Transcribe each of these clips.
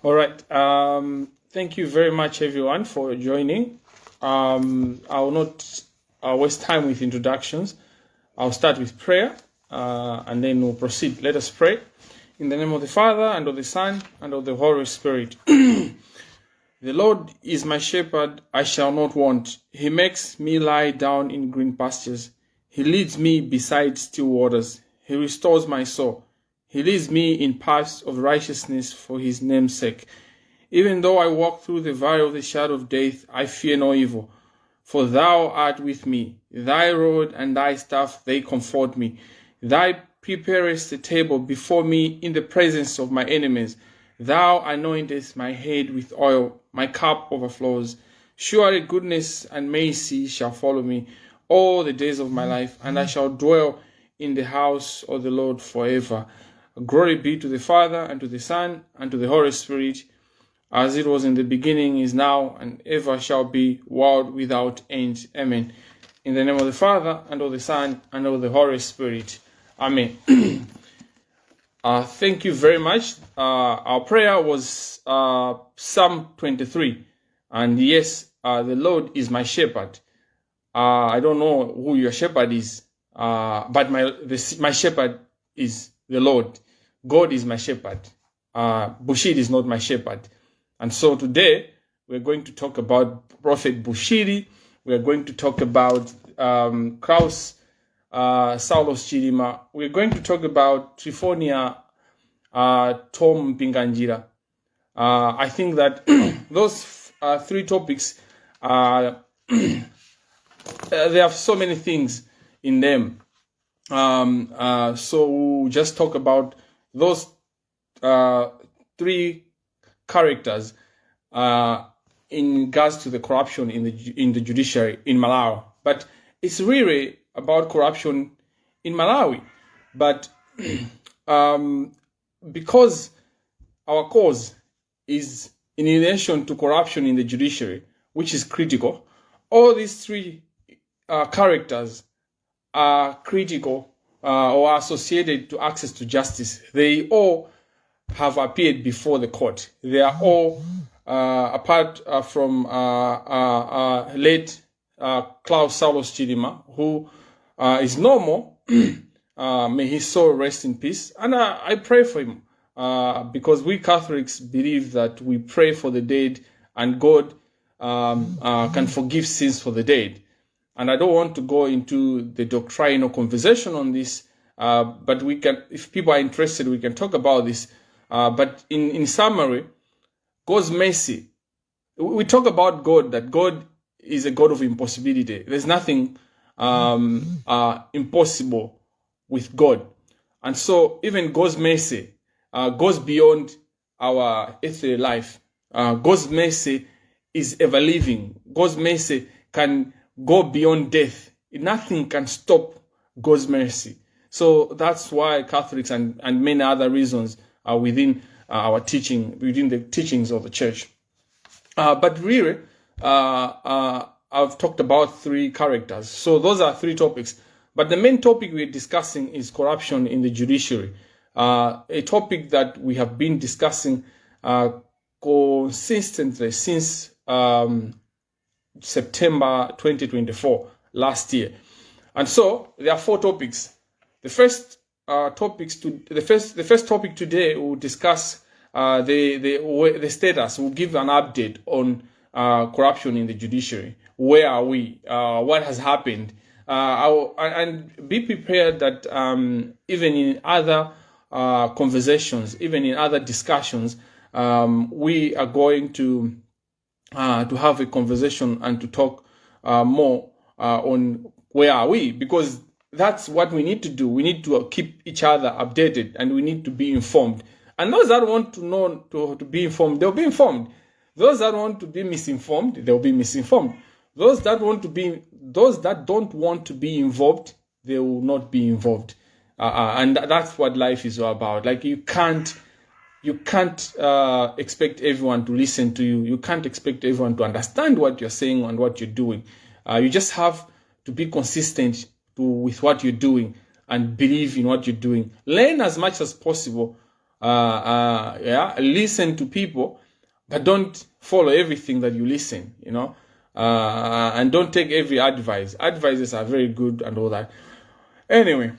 All right. Thank you very much, everyone, for joining. I will not waste time with introductions. I'll start with prayer and then we'll proceed. Let us pray. In the name of the Father, and of the Son, and of the Holy Spirit. The Lord is my shepherd, I shall not want. He makes me lie down in green pastures. He leads me beside still waters. He restores my soul. He leads me in paths of righteousness for his name's sake. Even though I walk through the valley of the shadow of death, I fear no evil. For thou art with me. Thy rod and thy staff, they comfort me. Thou preparest a table before me in the presence of my enemies. Thou anointest my head with oil, my cup overflows. Surely goodness and mercy shall follow me all the days of my life, and I shall dwell in the house of the Lord forever. Glory be to the Father, and to the Son, and to the Holy Spirit, as it was in the beginning, is now, and ever shall be, world without end. Amen. In the name of the Father, and of the Son, and of the Holy Spirit. Amen. Thank you very much. Our prayer was Psalm 23. And yes, the Lord is my shepherd. I don't know who your shepherd is, but my shepherd is the Lord. God is my shepherd. Bushiri is not my shepherd. And so today we're going to talk about Prophet Bushiri. We are going to talk about Klaus Saulos Chilima. We're going to talk about Triphonia Thom Mpinganjira. I think that those three topics are they have so many things in them. So we'll just talk about those three characters in regards to the corruption in the judiciary in Malawi. But it's really about corruption in Malawi. But because our cause is in relation to corruption in the judiciary, which is critical, all these three characters are critical or associated to access to justice. They all have appeared before the court. They are all, apart from late Klaus Saulos Chilima, who is no more. May his soul rest in peace. And I pray for him because we Catholics believe that we pray for the dead and God can forgive sins for the dead. And I don't want to go into the doctrinal conversation on this, but we can, if people are interested, we can talk about this. But in summary, God's mercy. We talk about God, that God is a God of impossibility. There's nothing impossible with God. And so even God's mercy goes beyond our earthly life. God's mercy is ever living. God's mercy can go beyond death. Nothing can stop God's mercy. So that's why Catholics and many other reasons are within our teaching, within the teachings of the church. But really, I've talked about three characters. So those are three topics. But the main topic we're discussing is corruption in the judiciary, a topic that we have been discussing consistently since September 2024, last year. And so there are four topics. The first topics to the first topic today, we'll discuss the status. We'll give an update on corruption in the judiciary. Where are we? What has happened? And be prepared that even in other conversations, even in other discussions, we are going to have a conversation and to talk more on where are we, because that's what we need to do. We need to keep each other updated and we need to be informed. And those that want to know to be informed, they'll be informed. Those that want to be misinformed, they'll be misinformed. Those that don't want to be involved, they will not be involved. And that's what life is all about. Like, you can't expect everyone to listen to you. You can't expect everyone to understand what you're saying and what you're doing. You just have to be consistent with what you're doing and believe in what you're doing. Learn as much as possible. Yeah, listen to people, But don't follow everything that you listen, and don't take every advice. Advices are very good and all that. Anyway,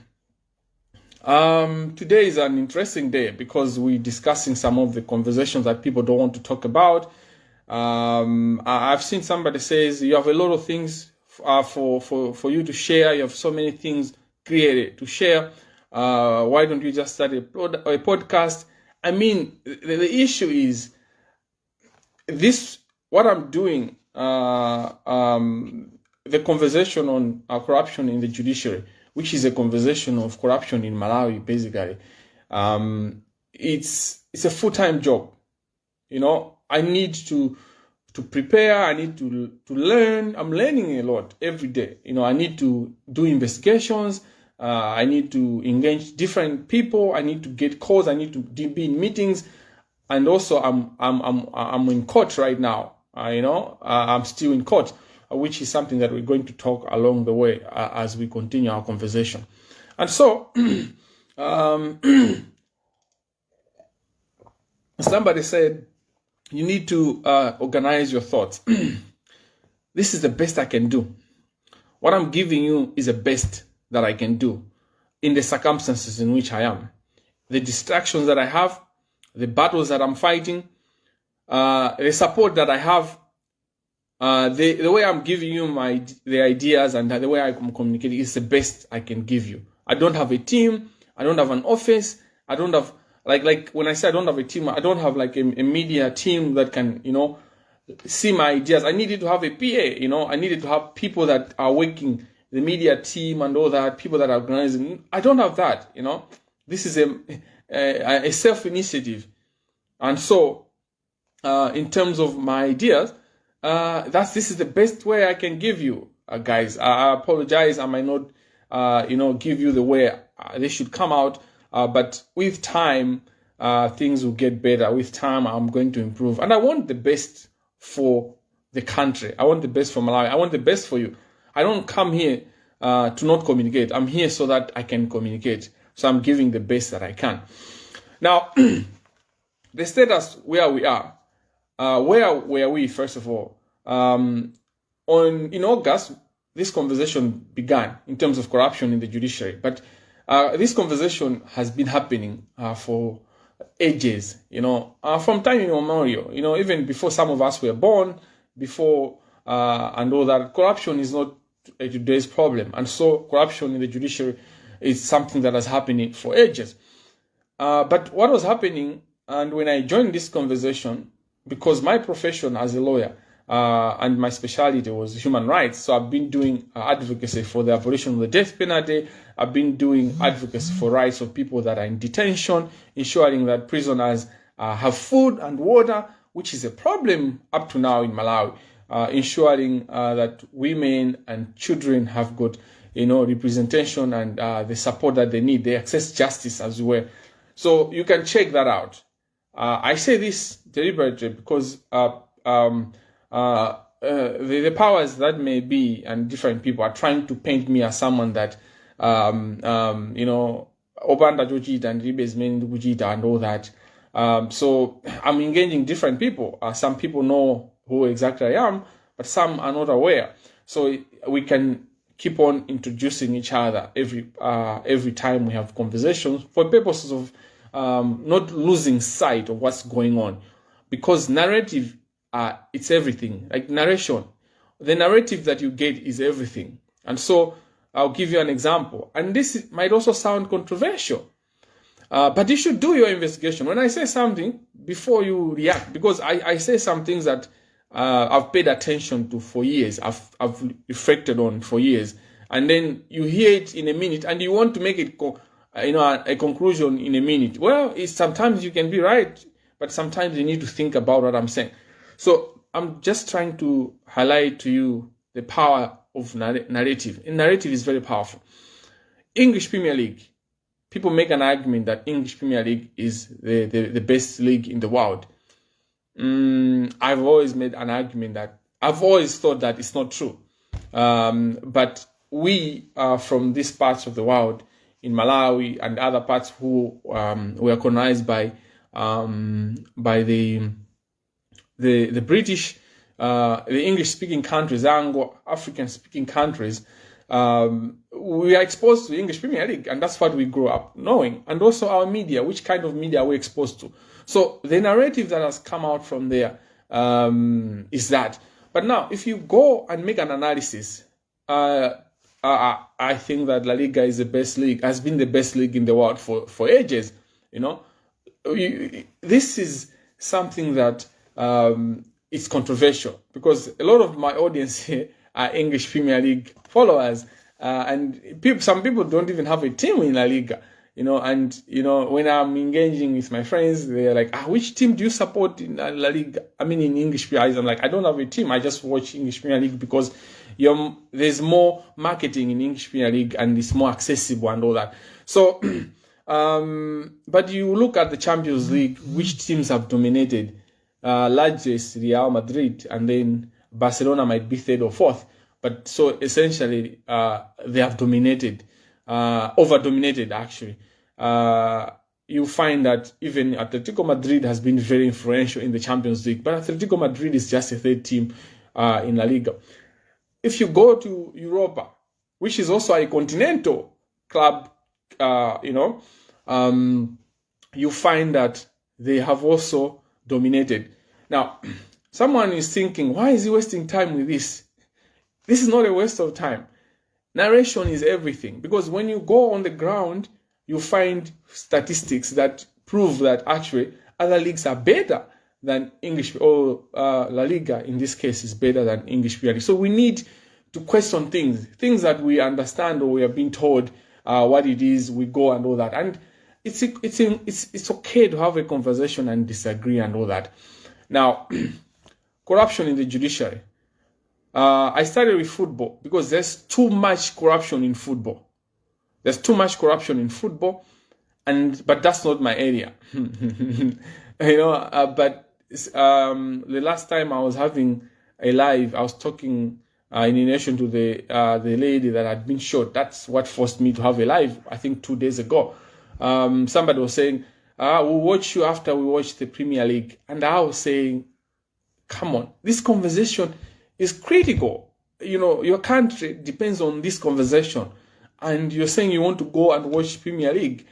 today is an interesting day because we're discussing some of the conversations that people don't want to talk about. I've seen somebody says you have a lot of things for you to share. You have so many things created to share. Why don't you just start a podcast? I mean, the issue is this: what I'm doing, the conversation on corruption in the judiciary, which is a conversation of corruption in Malawi, basically. It's a full time job. I need to prepare. I need to learn. I'm learning a lot every day. I need to do investigations. I need to engage different people. I need to get calls. I need to be in meetings, and also I'm in court right now. I'm still in court, which is something that we're going to talk along the way as we continue our conversation. And so, somebody said you need to organize your thoughts. This is the best I can do. What I'm giving you is the best that I can do in the circumstances in which I am. The distractions that I have, the battles that I'm fighting, the support that I have, the way I'm giving you my the ideas and the way I'm communicating is the best I can give you. I don't have a team. I don't have an office. I don't have like when I say I don't have a team, I don't have like a media team that can see my ideas. I needed to have a PA. I needed to have people that are working the media team and all that, people that are organizing. I don't have that. This is a self initiative, and so in terms of my ideas, that's this is the best way I can give you, guys. I apologize. I might not, give you the way they should come out, but with time, things will get better. With time, I'm going to improve, and I want the best for the country. I want the best for Malawi. I want the best for you. I don't come here to not communicate. I'm here so that I can communicate. So I'm giving the best that I can. Now, the status where we are. Where were we, first of all? On in August, this conversation began in terms of corruption in the judiciary. But this conversation has been happening for ages, from time immemorial, even before some of us were born, before and all that. Corruption is not a today's problem. And so corruption in the judiciary is something that has happened for ages. But what was happening, and when I joined this conversation, because my profession as a lawyer and my specialty was human rights, so I've been doing advocacy for the abolition of the death penalty. I've been doing advocacy for rights of people that are in detention, ensuring that prisoners have food and water, which is a problem up to now in Malawi. Ensuring that women and children have got representation and the support that they need. They access justice as well. So you can check that out. I say this deliberately because the powers that may be and different people are trying to paint me as someone that, opanda chochita and ndilibe zimene ndikuchita and all that. So I'm engaging different people. Some people know who exactly I am, but some are not aware. So we can keep on introducing each other every time we have conversations for purposes of not losing sight of what's going on, because narrative, it's everything. Like narration, the narrative that you get is everything. And so I'll give you an example, and this might also sound controversial. But you should do your investigation. When I say something, before you react, because I say some things that I've paid attention to for years, I've reflected on for years, and then you hear it in a minute and you want to make it, a conclusion in a minute. Well, it's, sometimes you can be right, but sometimes you need to think about what I'm saying. So I'm just trying to highlight to you the power of narrative. And narrative is very powerful. English Premier League. People make an argument that English Premier League is the best league in the world. I've always made an argument that I've always thought that it's not true. But we are from these parts of the world, in Malawi and other parts who were colonized by the The British, the English-speaking countries, Anglo African-speaking countries, we are exposed to the English Premier League, and that's what we grow up knowing. And also our media, which kind of media are we exposed to? So the narrative that has come out from there is that. But now, if you go and make an analysis, I think that La Liga is the best league, has been the best league in the world for ages. This is something that is controversial because a lot of my audience here are English Premier League followers, and people, some people don't even have a team in La Liga. And when I'm engaging with my friends, they're like, "Which team do you support in La Liga?" I mean, in English Premier League, I'm like, "I don't have a team. I just watch English Premier League because there's more marketing in English Premier League and it's more accessible and all that." So, but you look at the Champions League, which teams have dominated? Largest Real Madrid, and then Barcelona might be third or fourth. But so essentially, they have dominated, over dominated actually. You find that even Atletico Madrid has been very influential in the Champions League, but Atletico Madrid is just a third team in La Liga. If you go to Europa, which is also a continental club, you find that they have also dominated. Now, someone is thinking, "Why is he wasting time with this?" This is not a waste of time. Narration is everything because when you go on the ground, you find statistics that prove that actually other leagues are better than English, or La Liga in this case is better than English Premier League. So we need to question things, things that we understand or we have been told what it is, we go and all that. And it's okay to have a conversation and disagree and all that. Now, corruption in the judiciary. I started with football because there's too much corruption in football. There's too much corruption in football, and but that's not my area. But the last time I was having a live, I was talking in relation to the lady that had been shot. That's what forced me to have a live. I think 2 days ago, somebody was saying, "We'll watch you after we watch the Premier League," and I was saying, "Come on, this conversation is critical. Your country depends on this conversation, and you're saying you want to go and watch Premier League."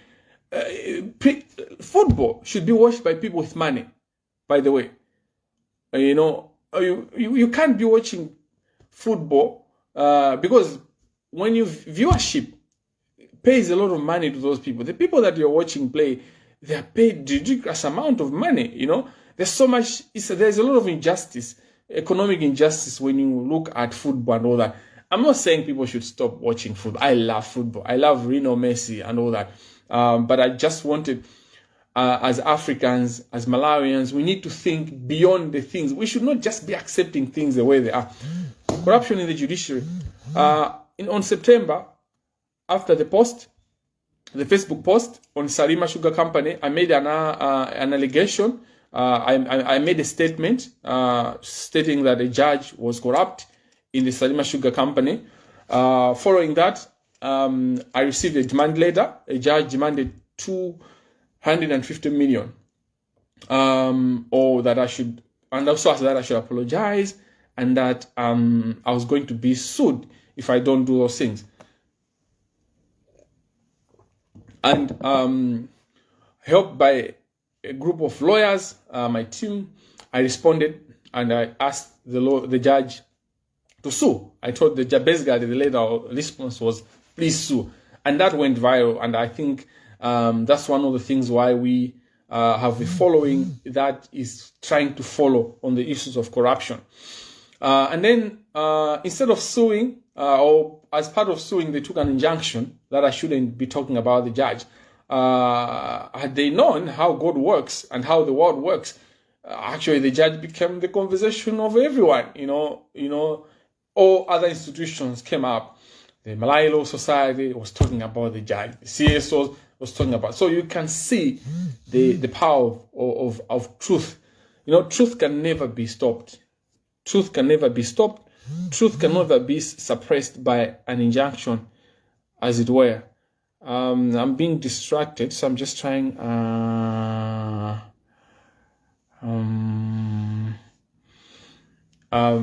Football should be watched by people with money, by the way. You can't be watching football because when you viewership pays a lot of money to those people. The people that you're watching play, they are paid ridiculous amount of money. There's so much. There's a lot of injustice, economic injustice when you look at football and all that. I'm not saying people should stop watching football. I love football. I love Lionel Messi and all that. But I just wanted, as Africans, as Malawians, we need to think beyond the things. We should not just be accepting things the way they are. Corruption in the judiciary. On September, after the post, the Facebook post on Salima Sugar Company, I made an allegation. I made a statement stating that a judge was corrupt in the Salima Sugar Company. Following that, I received a demand letter. A judge demanded 250 million, or that I should, and also that I should apologize, and that I was going to be sued if I don't do those things. And helped by a group of lawyers, my team, I responded and I asked the judge to sue. I told the judge, basically the letter response was, "Please sue." And that went viral. And I think that's one of the things why we have a following that is trying to follow on the issues of corruption. And then instead of suing, or as part of suing, they took an injunction that I shouldn't be talking about the judge. Had they known how God works and how the world works, actually the judge became the conversation of everyone. All other institutions came up. The Malawi Law Society was talking about the judge. The CSO was talking about. So you can see the power of truth. Truth can never be stopped. Truth can never be stopped. Truth can never be suppressed by an injunction, as it were. I'm being distracted, so I'm just trying. Yeah,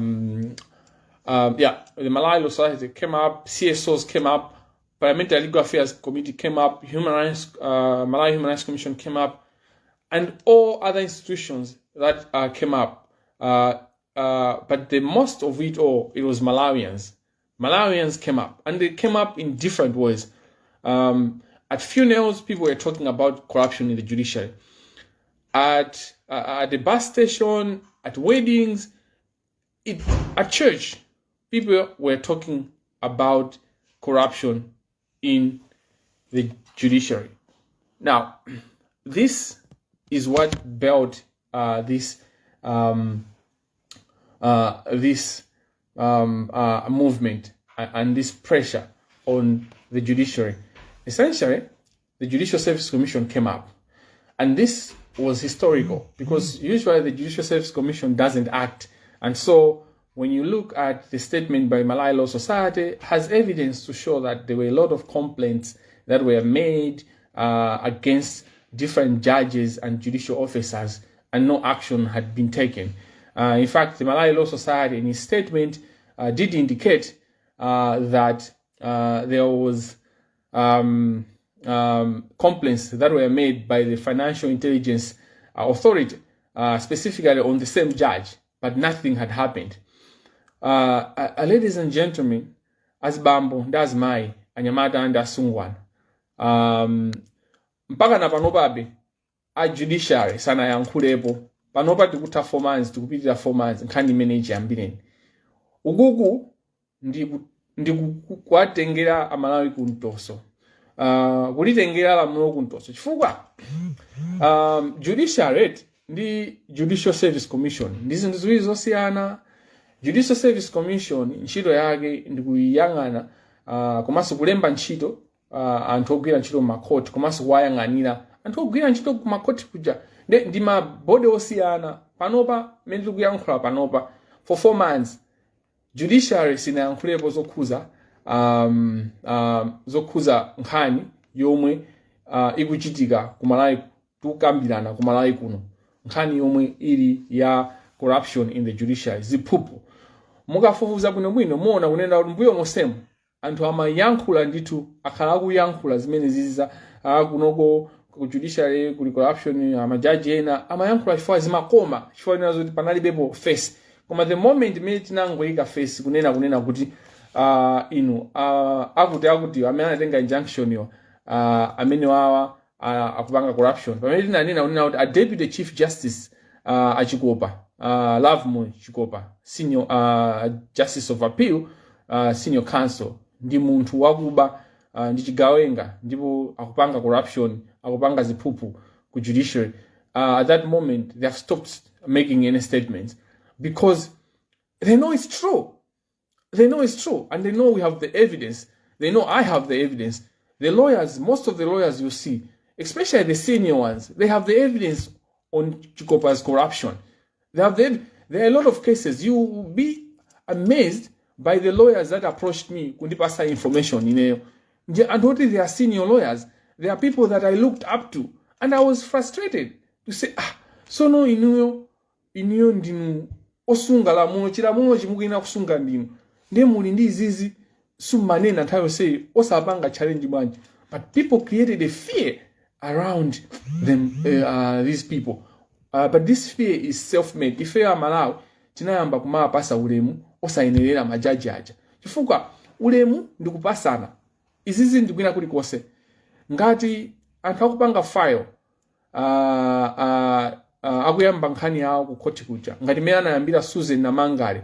the Malawi Law Society came up, CSOs came up, Parliamentary Legal Affairs Committee came up, Malawi Human Rights Commission came up, and all other institutions that came up. But the most of it all, it was Malawians. Malawians came up, and they came up in different ways. At funerals, people were talking about corruption in the judiciary. At the bus station, at weddings, at church, people were talking about corruption in the judiciary. Now, this is what built this movement and this pressure on the judiciary. Essentially, the Judicial Service Commission came up, and this was historical because usually the Judicial Service Commission doesn't act, and so when you look at the statement by Malawi Law Society, has evidence to show that there were a lot of complaints that were made against different judges and judicial officers, and no action had been taken. In fact, the Malawi Law Society, in its statement, did indicate that there was complaints that were made by the Financial Intelligence Authority, specifically on the same judge, but nothing had happened. Ladies and gentlemen, azibambo ndi azimayi, anyamata ndi asungwana, mpaka na panopabe a judiciary sanayankhulepo. Panopa tikutha 4 months, tikupitirira 4 months nkhani imene ichiyambireni. Ukuku ndi kuwatengera Amalawi kumtoso, kulitengera lamulo kumtoso, chifukwa judiciary ndi Judicial Service Commission ndi zinthu ziwiri zosiyana. Judicial Service Commission ntchito yake ndi kuyang'ana komanso kulemba ntchito anthu ogwira ntchito m'makhoti, komanso kuwayang'anira anthu ogwira ntchito kumakhoti kuja. Ndi ma body osiyana. Panopa mmene tikuyankhula panopa, for 4 months judiciary sinayankhulepo zokhuza nkhani yomwe ikuchitika kumalawi, tikukambirana kumalawi kuno, nkhani yomwe ili ya corruption in the judiciary, ziphuphu. Mukafufuza bwinobwino muona kunena kuti mbuyo mosemo anthu amayankhula ndithu, akhala akuyankhula zimene ziziza kunoko ku judiciary kuli corruption. Amajaji ena amayankhula chifukwa zimakoma, chifukwa nena zoti panalibepo face. Koma the moment imene tinangoyika face kunena kuti inu akuti amene anatenga injunction yo, amene wawa akupanga corruption, pamene tinanena kunena kuti a Deputy Chief Justice Achikopa, Lovemore Chikopa, senior justice of appeal, senior counsel, ndi munthu wakuba, ndi chigawenga, ndipo akupanga corruption, akupanga ziphuphu ku judiciary, at that moment they have stopped making any statements because they know it's true. They know it's true, and they know we have the evidence. They know I have the evidence. The lawyers, most of the lawyers you see, especially the senior ones, they have the evidence on Chikopa's corruption. They have the, there are a lot of cases. You will be amazed by the lawyers that approached me kundipasa information ineyo. Anthu oti they are senior lawyers. They are people that I looked up to, and I was frustrated to say, "Ah, sono inuyo ndinu osunga lamulo, chilamulo chimukuyenera kusunga ndinu, ndiye muli ndi izizi, summanena nthawi yonseyi, osapanga challenge bwanji?" But people created a fear around them, these people, but this fear is self-made. Ifeyo Amalawi tinayamba kumawapasa ulemu osayenerera majaji aja, chifukwa ulemu ndikupasana. Izizi ndikwina kulikonse. Ngati anthu akupanga file, akuyamba nkhani yawo ku khoti kuja, ngati mmene anayambira Susan Namangale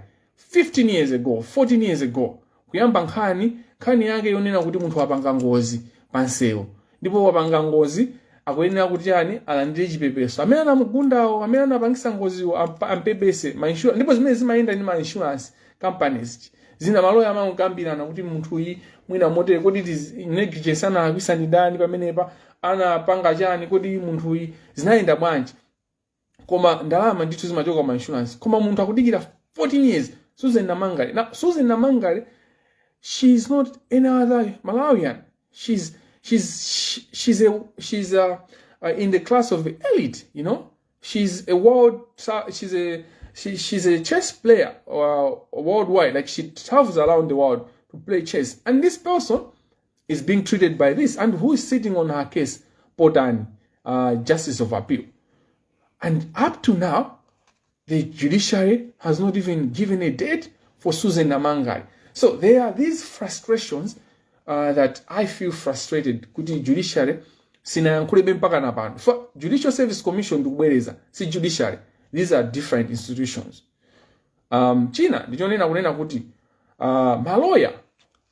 15 years ago, 14 years ago, kuyamba nkhani yake yonena kuti munthu wapanga ngozi pansewu, ndipo wapanga ngozi, akuyenera kuti chani, alandire chipepeso, amene anamugundawo, amene anapangisa ngoziwo ampepese ma insurance. Ndipo zimene zimayenda ndi ma insurance companies zina, maloya amakambirana kuti munthu uyi mwina motere, kodi negligence, analakwisa ndi ndani pamenepa, anapanga chani, kodi munthu uyi zinayenda bwanji? Koma ndalama ndithu zimachoka ma insurance, koma munthu akudikira 14 years. Susan Namangale. Now, Susan Namangale, she's not any other Malawian. She's a in the class of the elite. She's a world she's a She's a chess player worldwide. Like, she travels around the world to play chess, and this person is being treated by this. And who is sitting on her case? Potani, Justice of Appeal. And up to now, the judiciary has not even given a date for Susan Namangale. So there are these frustrations that I feel frustrated kuti judiciary sinayankhulebe mpaka na pano. For Judicial Service Commission, ndikubwereza, si judiciary. These are different institutions. China ndichonena kunena kuti maloya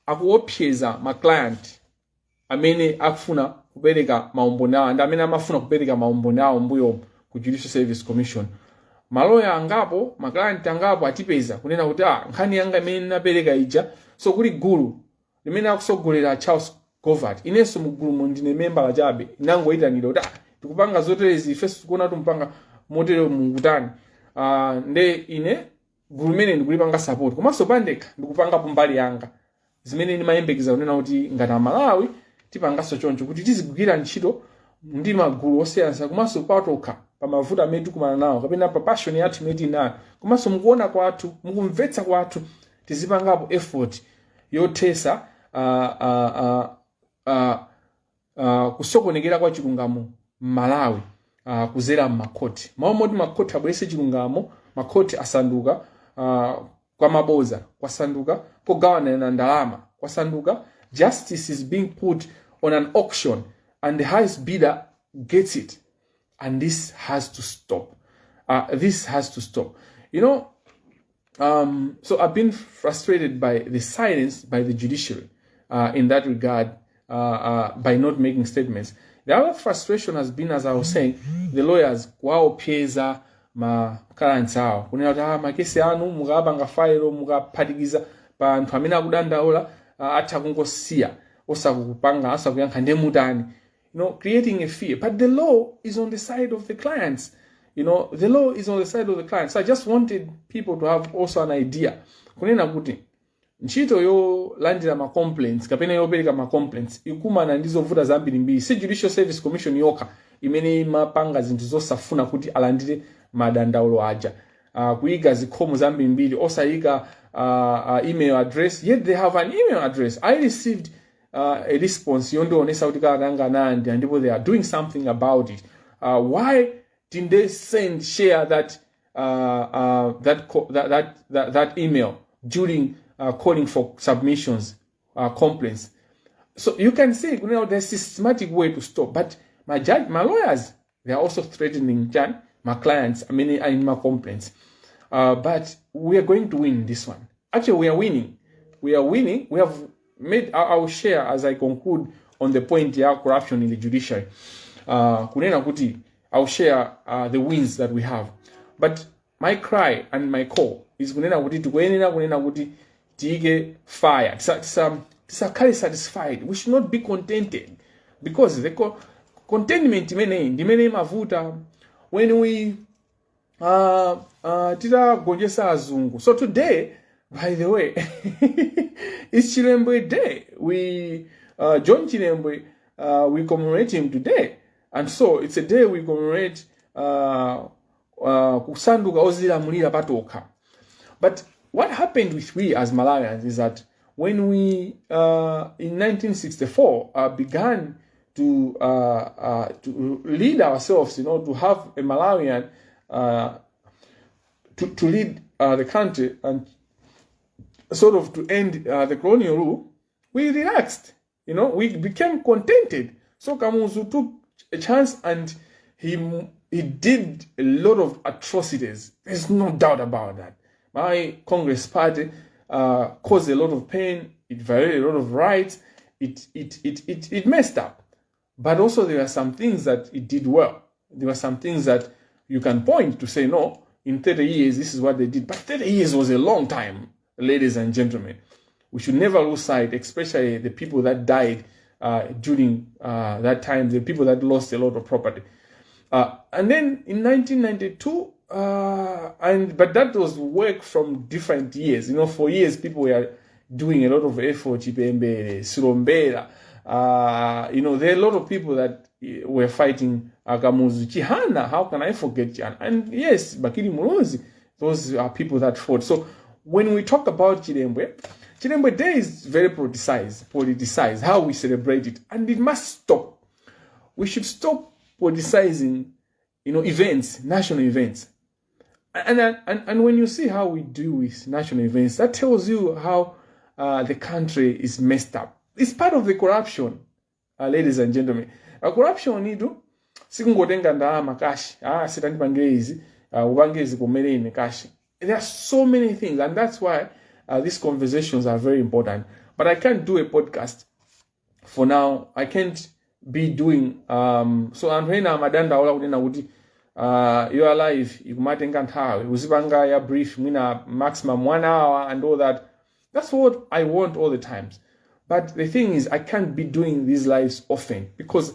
akuopseza ma client amene akufuna kupereka maumboni awo ndi amene amafuna kupereka maumboni awo mbuyo ku Judicial Service Commission. Maloya angapo, ma client angapo atipeza kunena kuti, "Ah, nkhani yanga imene ndinapereka ija." So kuli gulu limene akusogolera Charles Govert. Inenso mugulumo ndine membala chabe, inangoyitanidwa kuti, "Ah, tikupanga zoterezi, ifenso tikuona tumpanga motere, mukutani?" Nde ine gulu limene ndikulipanga support, komanso pandekha ndikupangapo mbali yanga zimene ndimayembekeza kunena kuti ngati Amalawi tipanganso choncho, kuti tizigwira ntchito ndi magulu osiyanasiyana komanso patokha pa mavuto amene tikumana nawo kapena pa passion yathu imene tili nayo, komanso mukuona kwathu, mukumvetsa kwathu, tizipangapo effort yothesa kusokonekera kwa chilungamo m'Malawi kuzera m'makhoti. Mawu moti makhoti abwerese chilungamo, makhoti asanduka kwa maboza, kwasanduka kogawanana ndalama, kwasanduka justice is being put on an auction and the highest bidder gets it, and this has to stop. This has to stop. So I've been frustrated by the silence by the judiciary in that regard, by not making statements. The other frustration has been, as I was saying, the lawyers kuwaopseza ma clients awo kunena kuti, "Ah, makesi anu mukapanga file, mukaphatikiza pa anthu amene akudandaula, atha kungosiya osakupanga, osakuyankha, ndemutani?" Creating a fear. But the law is on the side of the clients. The law is on the side of the clients. So I just wanted people to have also an idea kunena kuti ntchito yolandira ma complaints kapena yopereka ma complaints ikumana ndi zovuta zambirimbiri. Si Judicial Service Commission yokha imene imapanga zinthu zosafuna kuti alandire madandaulo aja, kuyika zikhomo zambirimbiri, osayika email address, yet they have an email address. I received a response yondionesa kuti kalata yanga analandira ndipo they are doing something about it. Why didn't they send share that email during calling for submissions, complaints? So you can see there's systematic way to stop. But my judge, my lawyers, they are also threatening Jan, my clients, I mean, in my complaints. But we are going to win this one. Actually, we are winning. We are winning. We have made. I will share as I conclude on the point ya corruption in the judiciary. Kunena kuti I'll share the wins that we have. But my cry and my call is kunena kuti tikuyenera kunena kuti tiyike fire. Tisakhale satisfied. We should not be contented, because the contentment imeneyi ndimene imavuta. When we titagonjetsa azungu. So today, by the way, it's Chilembwe Day. We John Chilembwe, we commemorate him today, and so it's a day we commemorate kusanduka ozilamulira patokha. But what happened with we as Malawians is that when we in 1964 began to lead ourselves, to have a Malawian to lead the country and sort of to end the colonial rule, we relaxed. We became contented. So Kamuzu took a chance and he did a lot of atrocities. There's no doubt about that. My Congress Party caused a lot of pain. It violated a lot of rights. It messed up. But also there are some things that it did well. There were some things that you can point to say, "No, in 30 years, this is what they did." But 30 years was a long time, ladies and gentlemen. We should never lose sight, especially the people that died during that time, the people that lost a lot of property. And then in 1992, and but that was work from different years. For years people were doing a lot of effort. Chipembere, Silombela. There are a lot of people that were fighting Kamuzu. Chihana, how can I forget Chihana? And yes, Bakili Muluzi. Those are people that fought. So when we talk about Chilembwe, Chilembwe Day is very politicized, how we celebrate it, and it must stop. We should stop politicizing events, national events. And when you see how we do with national events, that tells you how the country is messed up. It's part of the corruption, ladies and gentlemen. Corruption itu sikungotenga ndalama cash. Ah, sitandipangire izi, upange izi kumene ine cash. There are so many things, and that's why these conversations are very important. But I can't do a podcast for now. I can't be doing so. Anthu ena amadandaula kunena kuti your live ikumatenga nthawi, uzipanga ya brief, mwina maximum one hour and all that. That's what I want all the times, but the thing is, I can't be doing these lives often because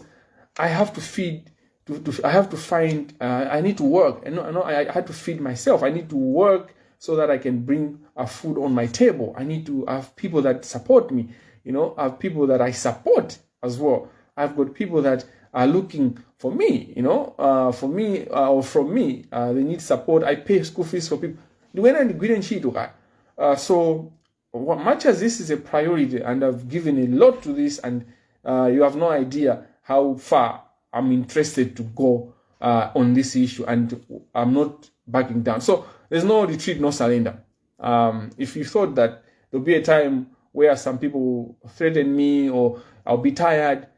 I have to feed to I have to find I need to work, and no, I had to feed myself. I need to work so that I can bring a food on my table. I need to have people that support me. I have people that I support as well. I've got people that are looking for me, for me or from me. They need support. I pay school fees for people. Ndikuyenera ndigwire ntchito kaya. So much as this is a priority, and I've given a lot to this, and you have no idea how far I'm interested to go on this issue, and I'm not backing down. So there's no retreat, no surrender. If you thought that there'll be a time where some people threaten me or I'll be tired,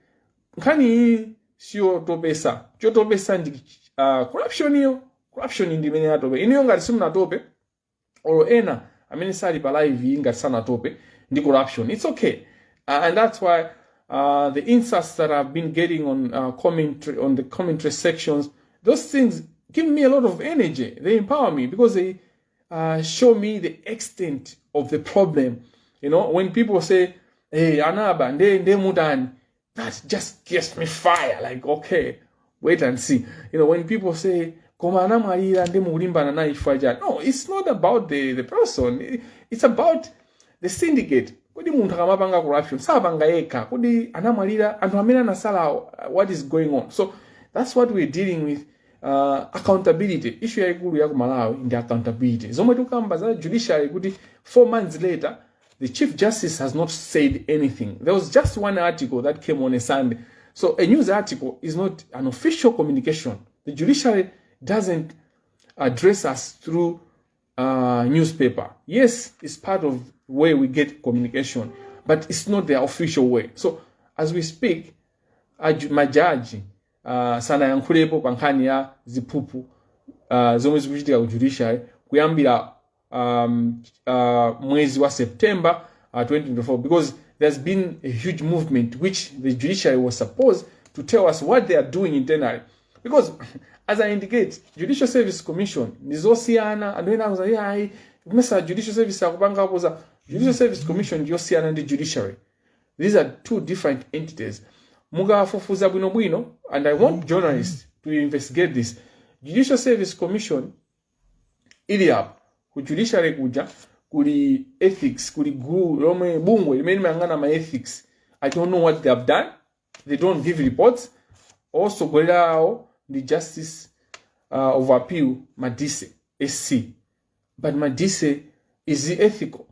nkhani iyi siyotopesa. Chotopesa ndi corruption iyo. Corruption ndi imene yatope. Inuyo ngati simunatope, or ena amene sali pa live iyi ngati sanatope ndi corruption, it's okay. And that's why the insults that I've been getting on commentary, on the commentary sections, those things give me a lot of energy. They empower me because they show me the extent of the problem. When people say, "Hey, anaba nde nde mutani," that just gets me fire. Like, okay, wait and see. When people say, "Koma anamwalira nde mukulimbana naye chifukwa chani?" No, it's not about the person. It's about the syndicate. Kodi munthu akamapanga corruption sapanga yekha? Kodi anamwalira, anthu amene anasalawo, what is going on? So that's what we're dealing with. Accountability. Issue yayikulu ya ku Malawi ndi accountability. Zomwe tikukamba za judiciary, kuti 4 months later the Chief Justice has not said anything. There was just one article that came on a Sunday. So a news article is not an official communication. The judiciary doesn't address us through newspaper. Yes, it's part of where we get communication, but it's not the official way. So as we speak, majaji sanayankhulepo pa nkhani ya ziphuphu zomwe zikuchitika ku judiciary kuyambira mwezi wa September 2024, because there's been a huge movement which the judiciary was supposed to tell us what they are doing internally, because as I indicate, Judicial Service Commission ndizosiyana. Anthu ena akuza, "Ayi, kumesa Judicial Service akupangapo za Judicial Service Commission." Ndiyosiyana ndi judiciary. These are two different entities. Mukafufuza bwinobwino, and I want journalists to investigate this, Judicial Service Commission ili apo. Ku judiciary kuja kuli ethics, kuli gulu lomwe, bungwe limene limayang'ana ma ethics. I don't know what they have done. They don't give reports. Osogolera awo ndi Justice of Appeal Madise SC, but Madise is ethical?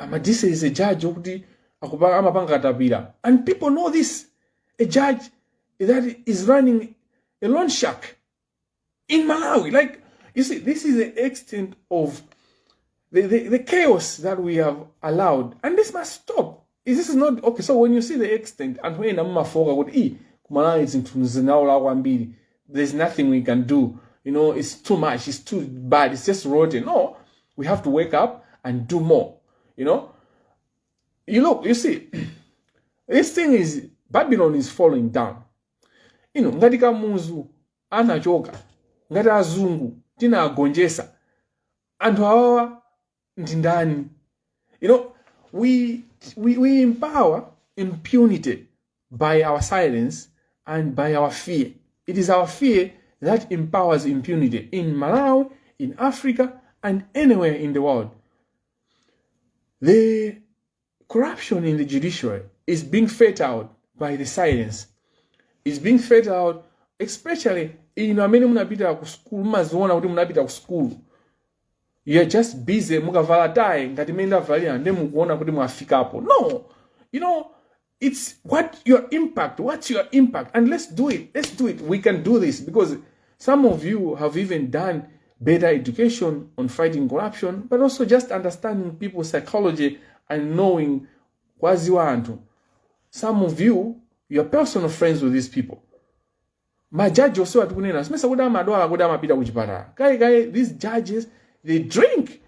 Madise is a judge okuti amapanga katapira, and people know this. A judge that is running a loan shark in Malawi. Like, you see, this is the extent of the chaos that we have allowed, and this must stop. This is not okay. So when you see the extent, anthu ena mumafoka kuti i ku Malawi zinthu zinaola kwambiri, there's nothing we can do, it's too much, it's too bad, it's just rotten. No, we have to wake up and do more. You look, you see, this thing is, Babylon is falling down. Ngati Kamuzu anachoka, ngati azungu tinagonjesa, anthu awawa ndi ndani? We empower impunity by our silence and by our fear. It is our fear that empowers impunity in Malawi, in Africa and anywhere in the world. The corruption in the judiciary is being fed out by the silence, is being fed out, especially inu amene munapita ku school. Mumaziona kuti munapita ku school. You are just busy mukavala tie ngati imene ndavalira ndi mukuona kuti mwafikapo. No, it's what your impact, what's your impact? And let's do it, let's do it. We can do this because some of you have even done better education on fighting corruption, but also just understanding people's psychology and knowing kuwadziwa anthu. Some of you, you are personal friends with these people. Majaji onsewa tikunena simesa kuti amadwala, kuti amapita kuchipatala kaye kaye. These judges, they drink.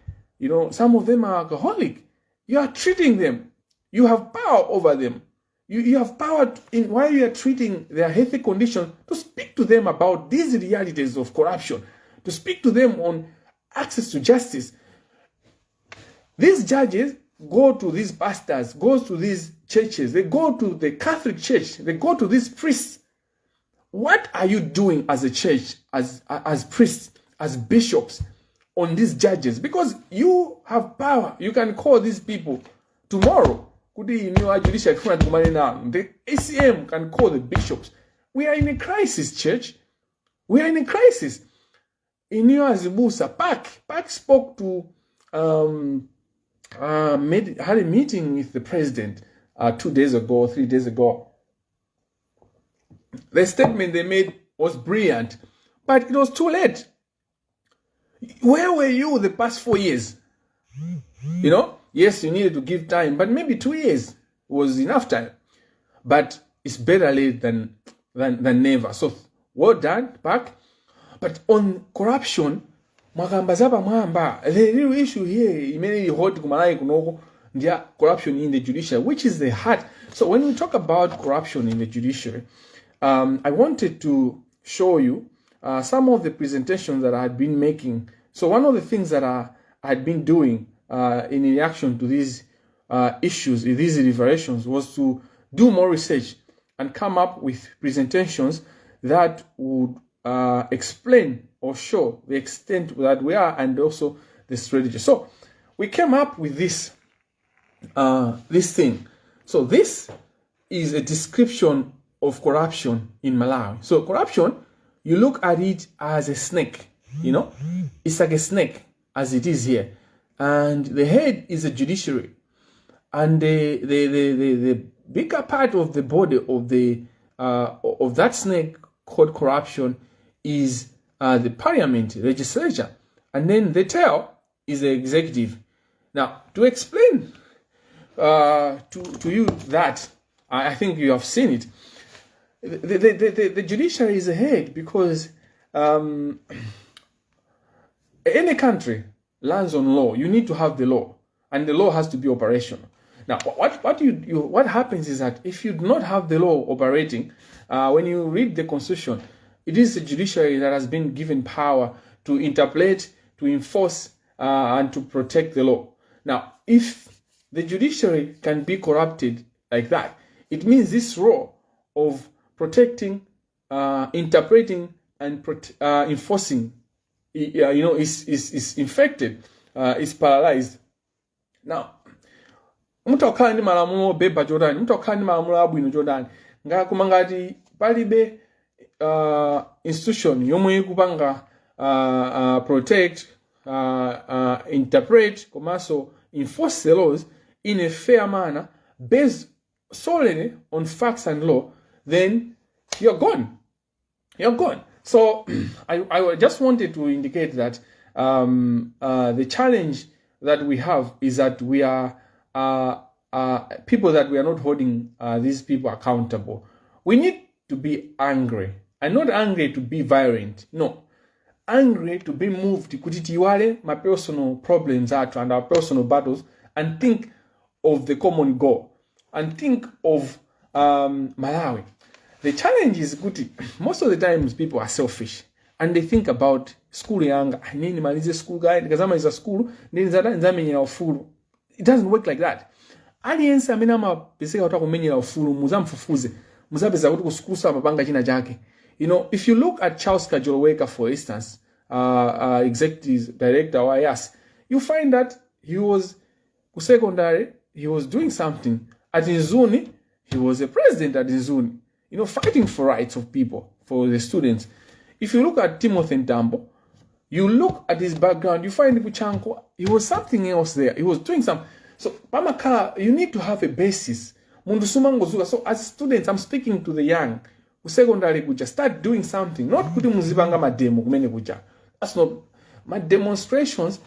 Some of them are alcoholic. You are treating them, you have power over them. You have power in while you are treating their healthy condition to speak to them about these realities of corruption, to speak to them on access to justice. These judges go to these pastors, go to these churches, they go to the Catholic Church, they go to these priests. What are you doing as a church, as priests, as bishops, on these judges? Because you have power. You can call these people tomorrow. Kuti inu a judiciary tifuna tikumane nanu. The ACM can call the bishops. We are in a crisis, church. We are in a crisis. Inu azibusa, PAC spoke to had a meeting with the president 2 days ago, 3 days ago. The statement they made was brilliant, but it was too late. Where were you the past 4 years? Yes, you needed to give time, but maybe 2 years was enough time. But it's better late than never. So well done, PAC. But on corruption, mwakamba zapamwamba. The real issue here imene ili hot kuMalawi kunoko ndiya corruption in the judiciary, which is the heart. So when we talk about corruption in the judiciary, I wanted to show you some of the presentations that I had been making. So one of the things that I had been doing in reaction to these issues, these revelations, was to do more research and come up with presentations that would explain or show the extent that we are and also the strategy. So we came up with this thing. So this is a description of corruption in Malawi. So corruption, you look at it as a snake, it's like a snake as it is here. And the head is a judiciary. And the bigger part of the body of that snake called corruption is the parliament, legislature. And then the tail is the executive. Now, to explain to you that, I think you have seen it. The judiciary is ahead because any country lands on law. You need to have the law, and the law has to be operational. Now, what happens is that if you do not have the law operating, when you read the constitution, it is the judiciary that has been given power to interpret, to enforce, and to protect the law. Now, if the judiciary can be corrupted like that, it means this role of protecting, interpreting, and enforcing, is infected, is paralyzed. Now, mutakhala ndi malamulo obeba chotani, mutakhala ndi malamulo abwino chotani, koma ngati palibe institution yomwe ikupanga protect, interpret komanso enforce the laws in a fair manner based solely on facts and law, then you're gone, you're gone. So I just wanted to indicate that the challenge that we have is that we are people that we are not holding these people accountable. We need to be angry, and not angry to be violent. No, angry to be moved kuti tiiwale ma personal problems athu and our personal battles and think of the common goal and think of Malawi. The challenge is kuti most of the times people are selfish and they think about school yanga, ine ndimalize school kaye, ndikazamaliza school ndi nzamenyera ufulu. It doesn't work like that. Aliyense amene amapezeka kuti akumenyera ufulu, muzamfufuze, muzapeza kuti ku school samapanga china chake. If you look at Charles Kajoloweka, for instance, executive director wa YAS, you find that he was ku secondary, he was doing something at Mzuni. He was a president at Mzuni, fighting for rights of people, for the students. If you look at Timothy Mtambo, You look at his background, you find ku Chanco, he was something else there. He was doing some. So pamakhala, you need to have a basis. Munthu sumangozuka. So as students, I'm speaking to the young, ku secondary kuja, start doing something. Not kuti muzipanga mademo kumene kuja. That's not my demonstrations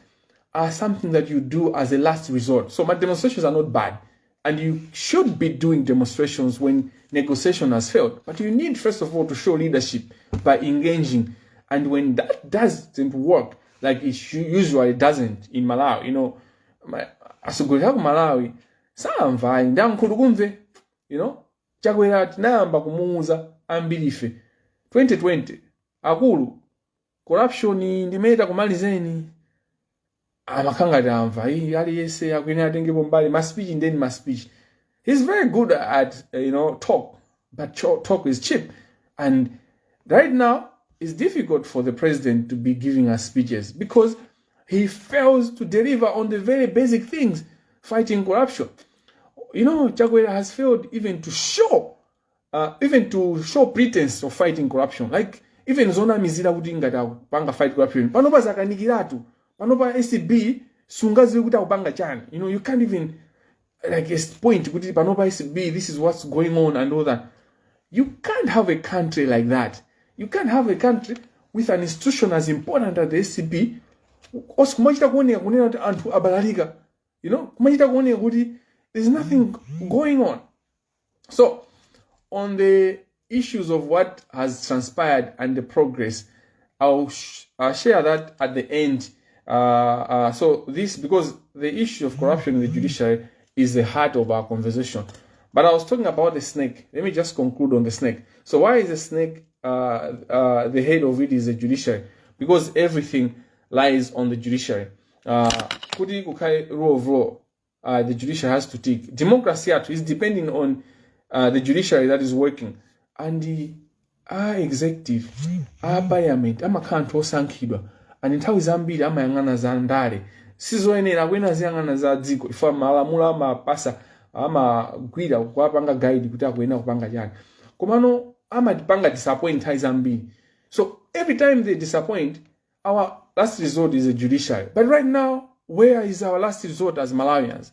are something that you do as a last resort. So my demonstrations are not bad. And you should be doing demonstrations when negotiation has failed. But you need, first of all, to show leadership by engaging. And when that doesn't work, like it usually doesn't in Malawi, atsogoleri aku Malawi samva ndi ankhutukumve, Chakwera tinayamba kumuuza ambiri ife 2020, akulu, corruption ndimeta kumalizeni. Amakhala ngati amva iyi aliyense akuyenera atengepo mbali, ma speech ndeni ma speech. He's very good at talk, but talk is cheap, and right now it's difficult for the president to be giving us speeches because he fails to deliver on the very basic things, fighting corruption. Chakwera has failed even to show pretense of fighting corruption, like even zonamizira kuti ngati akupanga fight corruption. Panopa zakanikiratu. Panopa ACB sungaziwe kuti akupanga chani. You can't even like a point kuti panopa ACB, this is what's going on and all that. You can't have a country like that. You can't have a country with an institution as important as the ACB osi kumachita kuoneka kunena kuti anthu abalalika, kumachita kuoneka kuti there's nothing going on. So on the issues of what has transpired and the progress, I'll share that at the end. So this, because the issue of corruption in the judiciary is the heart of our conversation. But I was talking about the snake. Let me just conclude on the snake. So why is the snake, the head of it is the judiciary? Because everything lies on the judiciary. Kuti kukhale rule of law, the judiciary has to tick. Democracy yathu is depending on the judiciary that is working. And the our executive, our parliament, amakhala anthu osankhidwa, and nthawi zambiri amayang'ana za ndale. Sizoyenera kwena aziyang'ana za dziko ifa malamulo amapasa amagwira kuwapanga guide kuti akuyenera kupanga chani, komano amatipanga disappoint nthawi zambiri. So every time they disappoint, our last resort is the judiciary. But right now, where is our last resort as Malawians?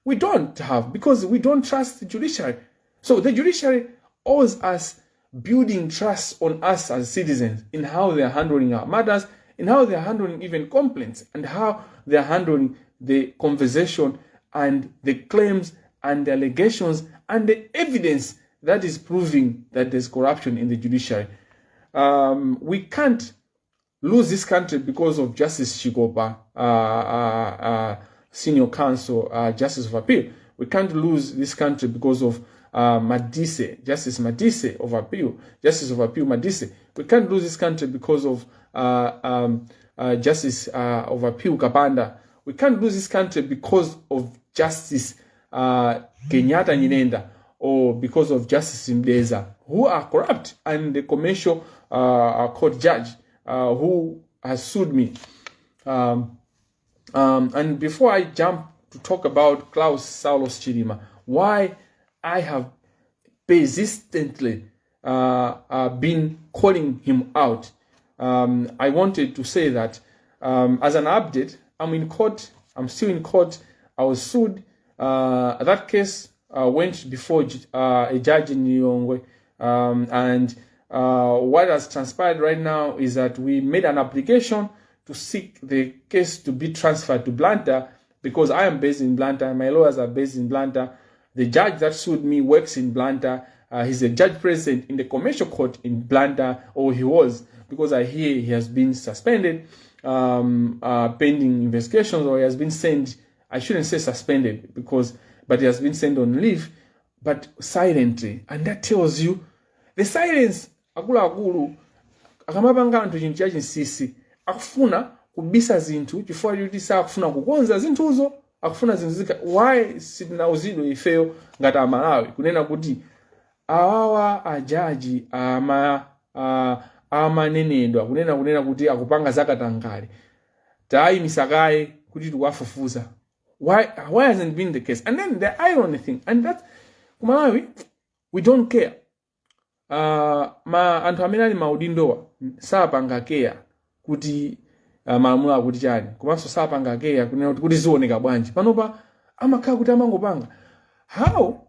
We don't have, because we don't trust the judiciary. So the judiciary owes us building trust on us as citizens in how they are handling our matters, in how they are handling even complaints, and how they are handling the conversation and the claims and the allegations and the evidence that is proving that there's corruption in the judiciary. We can't lose this country because of Justice Chikopa, Senior Counsel, Justice of Appeal. We can't lose this country because of Madise, Justice Madise of Appeal, Justice of Appeal Madise. We can't lose this country because of Justice of Appeal Kapanda. We can't lose this country because of Justice Kenyatta Nyirenda or because of Justice Mdeza, who are corrupt, and the commercial court judge who has sued me. And before I jump to talk about Klaus Saulos Chilima, why I have persistently been calling him out, I wanted to say that as an update, I'm in court. I'm still in court. I was sued. That case went before a judge in Lilongwe, and what has transpired right now is that we made an application to seek the case to be transferred to Blantyre because I am based in Blantyre, my lawyers are based in Blantyre. The judge that sued me works in Blantyre. He's a judge president in the commercial court in Blantyre, or he was, because I hear he has been suspended pending investigations, or he has been sent. I shouldn't say suspended because, but he has been sent on leave, but silently, and that tells you the silence. Akuluakulu akamapanga anthu chinthu chachinsinsi akufuna kubisa zinthu chifukwa choti sakufuna kukonza zinthuzo, akufuna zinthu zika. Why sitinauzidwe ifeyo ngati Amalawi kunena kuti awawa ajaji ama amanenedwa kunena kuti akupanga zakatangale, tayimisa kaye kuti tikuwafufuza? Why hasn't been the case? And then the irony thing, and that kumalawi we don't care. Ma anthu amene ali maudindowa sapanga care kuti Malamulo akuti chani, komanso sapanga care kunena kuti zioneka bwanji. Panopa amakhala kuti amangopanga. How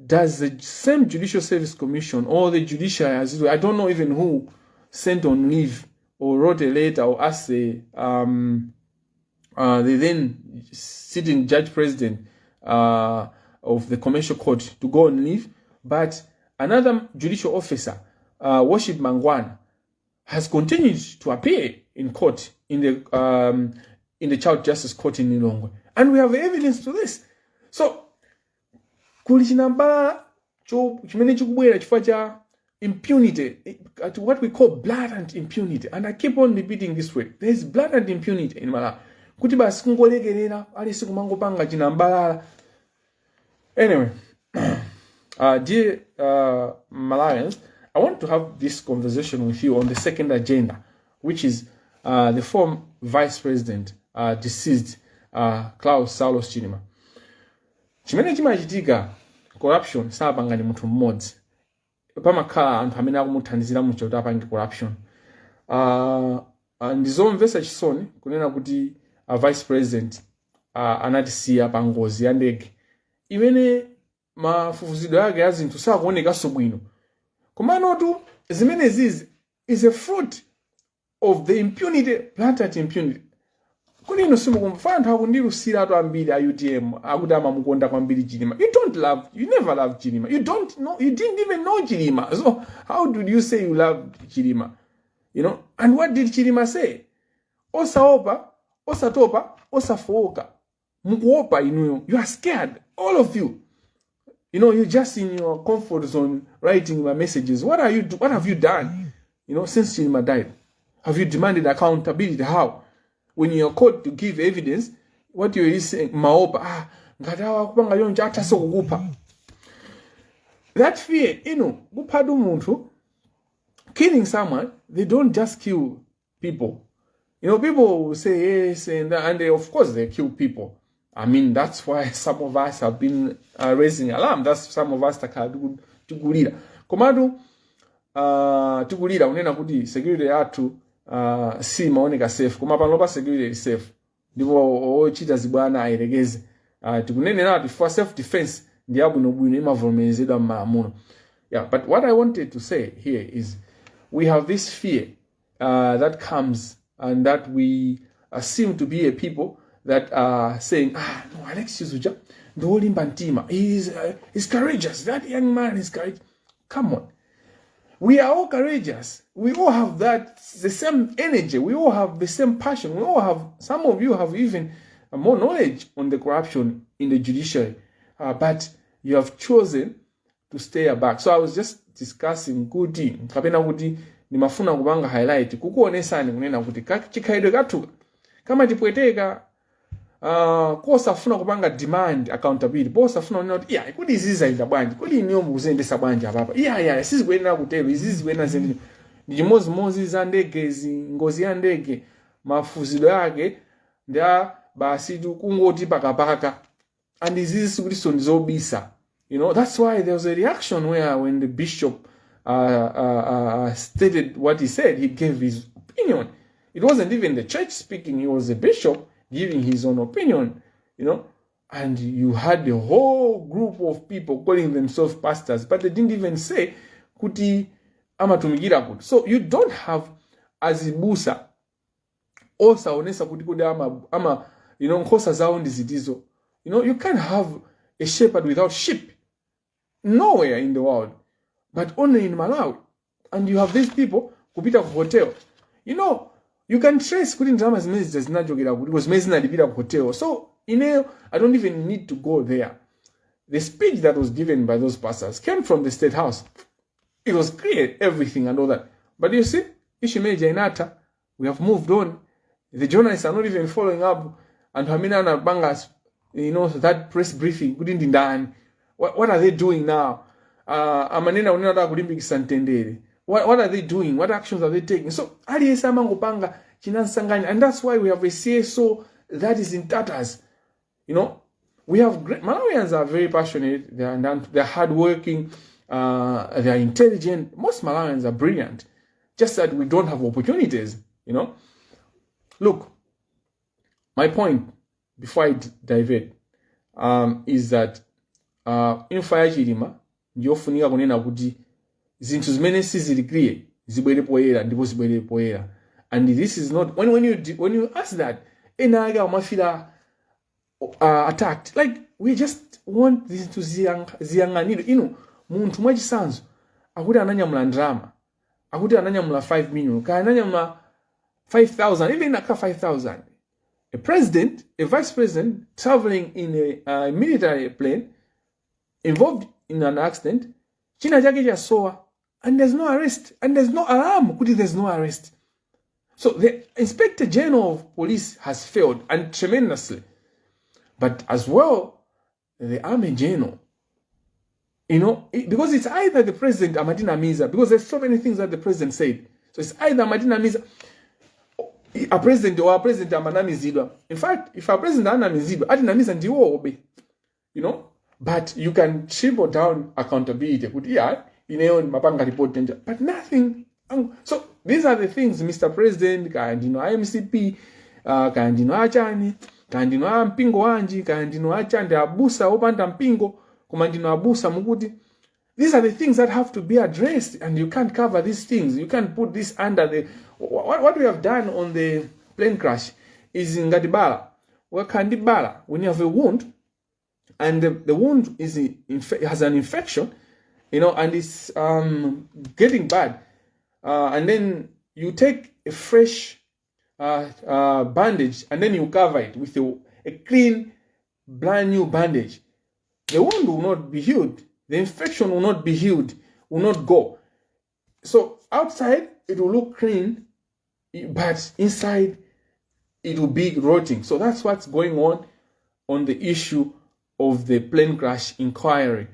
does the same Judicial Service Commission or the judiciary, as it were, I don't know even who sent on leave or wrote a letter or asked the then sitting judge president of the commercial court to go on leave, but another judicial officer, Worship Mangwana, has continued to appear in court in the Child Justice Court in Lilongwe, and we have evidence to this. So kuli chinambala cho chimene chikubwera chifukwa cha impunity, at what we call blatant impunity. And I keep on repeating this word: there is blatant impunity in Malawi, kuti basi kungolekerera aliyense kumangopanga chinambalala. Anyway, dear Malawians, I want to have this conversation with you on the second agenda, which is the former vice president, deceased Klaus Saulos Chilima. Chimene chimachitika, corruption sapanga ndi munthu mmodzi. Pamakhala anthu amene akumuthandizira munthu kuti apange corruption. Ndizomvetsa chisoni kunena kuti vice president anatisiya pa ngozi ya ndege imene mafufuzidwe ake a zinthu sakuonekanso bwino. Komanotu zimenezizi is a fruit of the impunity, blatant impunity. Kodi inu simukumva anthu akundilusiratu ambiri a UTM akuti amamukonda kwambiri Chilima? You don't love, you never loved Chilima. You don't know, you didn't even know Chilima, so how did you say you loved Chilima? And what did Chilima say? Osaopa, osatopa, osafowoka. Mukuopa inuyo. You are scared, all of you. You know you're just in your comfort zone writing my messages. What have you done since Chilima died? Have you demanded accountability? How, when you're called to give evidence, what you saying? Maopa, ah, ngati awa akupanga choncho athaso kukupha. That fear, kuphatu munthu, killing someone, they don't just kill people. People will say yes, and they, of course they kill people. I mean, that's why some of us have been raising alarm. That's some of us takhala tikulira. Komatu tikulira kunena kuti security yathu si maoneka safe, koma panopa security is safe, ndipo ochita zibwana ayerekeze. Tikuneneratu for self defense ndi yabwinobwino, imavomerezedwa m'malamulo. Yeah, but what I wanted to say here is we have this fear that comes and that we seem to be a people that are saying, "Ah, no, Alexius uja ndi wolimba mtima. He's courageous. That young man is courageous." Come on. We are all courageous. We all have that the same energy. We all have the same passion. We all have, some of you have even more knowledge on the corruption in the judiciary. But you have chosen to stay back. So I was just discussing kuti kapena kuti ndimafuna kupanga highlight kukuonesani kunena kuti chikhalidwe kathu kamatipweteka, kosafuna kupanga demand accountability, posafuna kunena kuti iya, kodi izi zayenda bwanji? Kodi iniyo mukuziyendesa bwanji apapa? Iya, iya, sizikuyenera kutero, izi zikuyenera ziyendera. Ndi chimozimozi za ndegezi, ngozi ya ndege, mafufuzidwe ake ndi a basi kungoti pakapaka, and izizi sikutinso ndizobisa. That's why there was a reaction where when the bishop stated what he said, he gave his opinion. It wasn't even the church speaking, he was a bishop giving his own opinion. And you had a whole group of people calling themselves pastors, but they didn't even say kuti amatumikira kuti. So you don't have azibusa osaonesa kuti kodi ama nkhosa zawo ndi zitizo. You can't have a shepherd without sheep nowhere in the world, but only in Malawi. And you have these people kupita ku hotel. You can trace kuti ndalama zimene zija zinachokera kuti, zimene zinalipira ku hotel. So ineyo I don't even need to go there. The speech that was given by those pastors came from the State House. It was clear, everything and all that. But you see, issue major inatha. We have moved on. The journalists are not even following up anthu amene anapanga that press briefing kuti ndi ndani. What are they doing now? Amanena kunena kuti akulimbikitsa mtendere. What are they doing? What actions are they taking? So aliyense amangopanga chinansanganya, and that's why we have a CSO that is in tatters. We have great Malawians are very passionate. They're hardworking. They are intelligent. Most Malawians are brilliant. Just that we don't have opportunities. Look, my point before I divert is that imfa ya Chilima ndiyofunika kunena kuti zinthu zimene sizili clear zibwere poyera, ndipo zibwere poyera. And this is not when you ask that, ena ake amafila attacked. Like, we just want zinthu ziyang'anidwe. Inu, munthu mwachisanzo akuti ananyamula ndalama, akuti ananyamula 5 million, kaya ananyamula 5000, even aka 5000, a president, a vice president traveling in a military plane involved in an accident, china chake chasowa, and there's no arrest and there's no alarm kuti there's no arrest. So the Inspector General of Police has failed, and tremendously, but as well the army general, because it's either the president amatinamiza, because there's so many things that the president said. So it's either amatinamiza a president or a president amanamizidwa. In fact, if a president anamizidwa, atinamiza ndiwobe. But you can triple down accountability kuti yeah, ineyo mapanga report danger, but nothing. So these are the things, Mr President, kaya ndino a MCP, kaya ndino achani, kaya ndino a mpingo wanji, kaya ndino achandi abusa opanda mpingo, koma ndino abusa mukuti these are the things that have to be addressed, and you can't cover these things. You can't put this under the what we have done on the plane crash is ngati bala. Wakhala ndi bala, when you have a wound and the wound has an infection and it's getting bad, and then you take a fresh bandage and then you cover it with a clean, brand new bandage. The wound will not be healed. The infection will not be healed, will not go. So outside it will look clean, but inside it will be rotting. So that's what's going on the issue of the plane crash inquiry.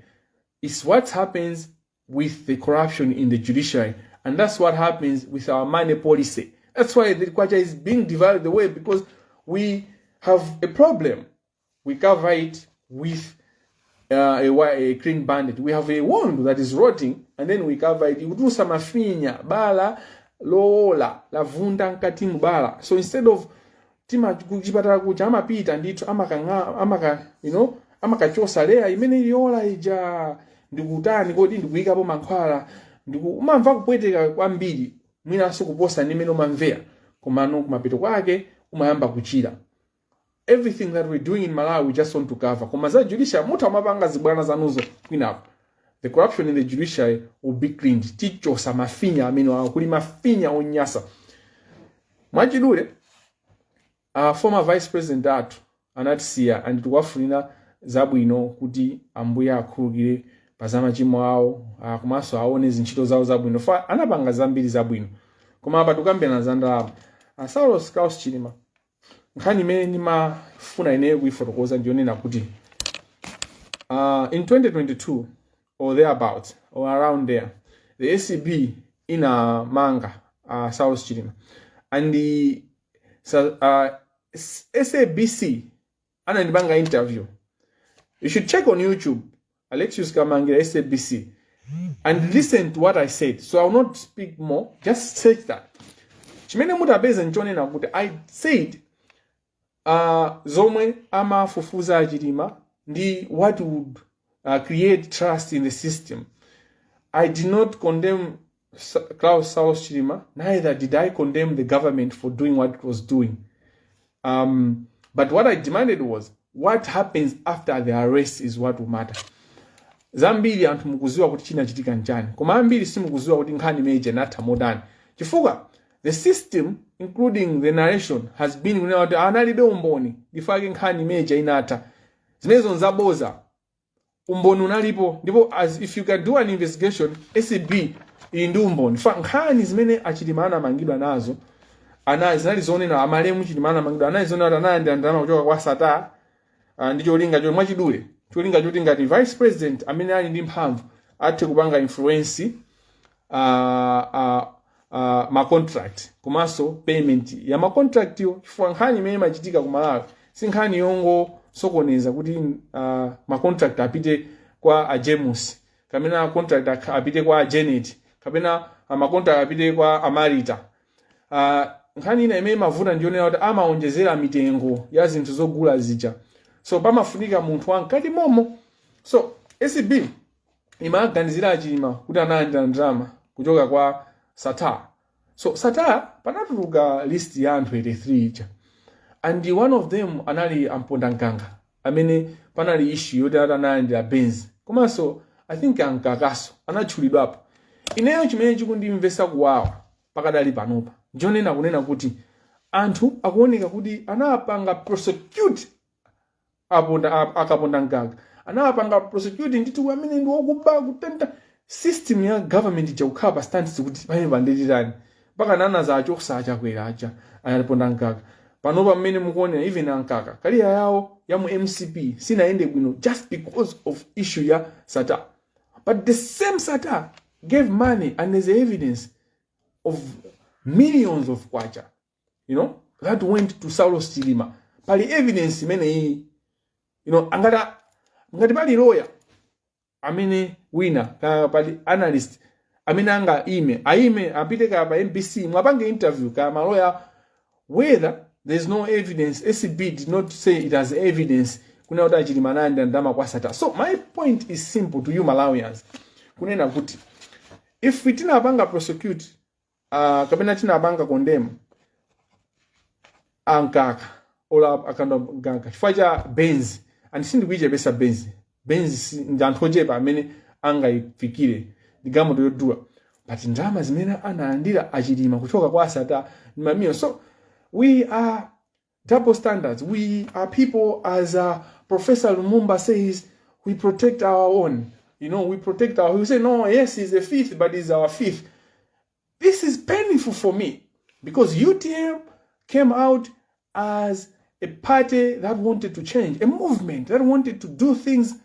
It's what happens with the corruption in the judiciary, and that's what happens with our money policy. That's why the kwacha is being devalued the way, because we have a problem. We cover it with a clean bandage. We have a wound that is rotting, and then we cover it. Ikutulutsa mafinya, bala lowola lavunda mkati bala. So instead of tima kuchipatala kuja amapita ndithu amakang'a amaka amakachosa layer imene iliyola ija, ndikutani kodi, ndikuyikapo mankhwala, ndiku umamva kupweteka kwambiri, mwinanso kuposa ndi imene umamvera, komano kumapeto kwake umayamba kuchira. Everything that we're doing in Malawi, we just want to cover. Koma za judiciary mutha umapanga zibwana zanuzo kwinapo. The corruption in the judiciary will be cleaned. Tichosa mafinya amene wawo, kuli mafinya onyasa. Mwachidule, former vice president athu anatisiya, and tikuwafunira zabwino kuti Ambuye akhululukire pa za machimo awo, komanso aone zintchito zawo zabwino. Fa anapanga zambiri zabwino, koma apa tikukambirana za ndalama. Saulos Klaus Chilima, nkhani imene ndimafuna ineyo kuifotokoza ndiyonena kuti in 2022 or thereabout or around there, the ACB inamanga Saulos Chilima, and the so, SABC anandipanga interview. You should check on YouTube, Alexius Kamangira SABC, and listen to what I said. So I will not speak more, just search that. Chimene mutapeza nchonena kuti I said zomwe amafufuza aChilima ndi what would create trust in the system. I did not condemn Klaus Saulos Chilima, neither did I condemn the government for doing what it was doing. But what I demanded was what happens after the arrest is what will matter. Zambiri anthu mukuziwa kuti chinachitika nchani, koma ambiri simukuziwa kuti nkhani imeneyi inatha motani, chifukwa the system, including the narration, has been kunena kuti analibe umboni, ndifake nkhani imeneyi inatha. Zimenezo nzaboza. Umboni unalipo, ndipo as if you can do an investigation, ACB ili ndi umboni. Fa nkhani zimene aChilima anamangidwa nazo ana zinali zonena, amalemu Chilima anamangidwa anali zonena kuti analandira ndalama kuchoka kwa Sata, ndi cholinga cho mwachidule, cholinga choti ngati vice president amene ali ndi mphamvu athe kupanga influence ma contract komanso payment ya ma contract yo, chifukwa nkhani imene imachitika ku Malawi si nkhani yongosokoneza kuti ma contract apite kwa a James, kapena contract apite kwa a Janet, kapena ma contract apite kwa Amarita. Nkhani ina imene imavuta ndiyonena kuti amaonjezera mitengo ya zinthu zogula zija, so pamafunika munthu wamkati momo. So ACB imaganizira aChilima kuti analandira ndalama kuchoka kwa Sattar. So Sattar, panatuluka list ya anthu 83 ija, and one of them anali aMpondamgaga, amene panali issue yoti ati analandira Benz, komanso I think aMkakaso anatchulidwapo. Ineyo chimene chikundimvesa kuwawa pakadali panopa njonena kunena kuti anthu akuoneka kuti anapanga prosecute aponda aKapondamgaga, anapanga prosecute ndithu amene ndi wokuba, kutenta system ya government ija kukhala pa stands kuti pamene panditirani mpaka nana zachosa aChakwera aja aPondamgaga. Panopa mmene mukuonera, even aMkaka, career yawo ya mu MCP sinayende bwino just because of issue ya Sattar. But the same Sattar gave money, and there's evidence of millions of kwacha that went to Saulos Chilima. Pali evidence imeneyi. Angati ngati pali lawyer amene wina ka pali analyst amene anga ime aime apite ka pa MBC mwapange interview ka maloya whether there's no evidence. ACB did not say it has evidence kunena kuti aChilima analandira ndalama kwa Sattar. So my point is simple to you Malawians, kunena kuti if we tinapanga prosecute kapena tinapanga condemn aMkaka ola aKapondamgaga chifukwa cha Benz, and sindikuichepesa Benz. Benz ndi anthu ochepa amene angayifikire, ndi galimoto yodula, but ndalama zimene analandira aChilima kuchoka kwa aSattar ndi mamiliyoni. So we are double standards. We are people, as Professor Lumumba says, we protect our own. We protect our. We say, "No, yes, he's a thief, but he's our thief." This is painful for me because UTM came out as a party that wanted to change, a movement that wanted to do things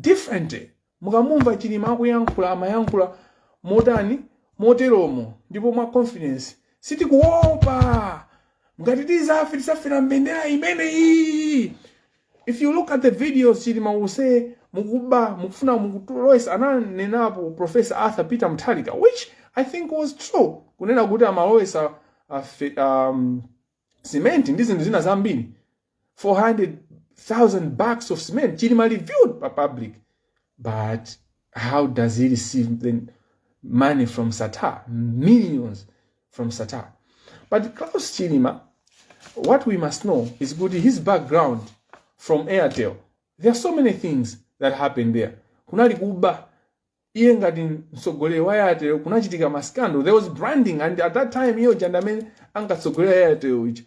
differently. Mukamumva Chilima akuyankhula, amayankhula motani moteromo ndipo mwa confidence, sitikuopa, ngati tizafe tisafera mbendera imeneyi. If you look at the videos, Chilima will say mukuba, mukufuna mukutolowesa. Ananenapo Professor Arthur Peter Mutharika, which I think was true, kunena kuti amalowesa cement ndi zinthu zina zambiri, 400,000 bags of cement Chilima reviewed by public. But how does he receive the money from Sattar, millions from Sattar? But Klaus Chilima, what we must know is good his background from Airtel. There are so many things that happened there. Kunali kuba, iye ngati mtsogoleri wa Airtel kunachitika mascandal. There was branding, and at that time iyo janda amene ankatsogolera Airtel icho,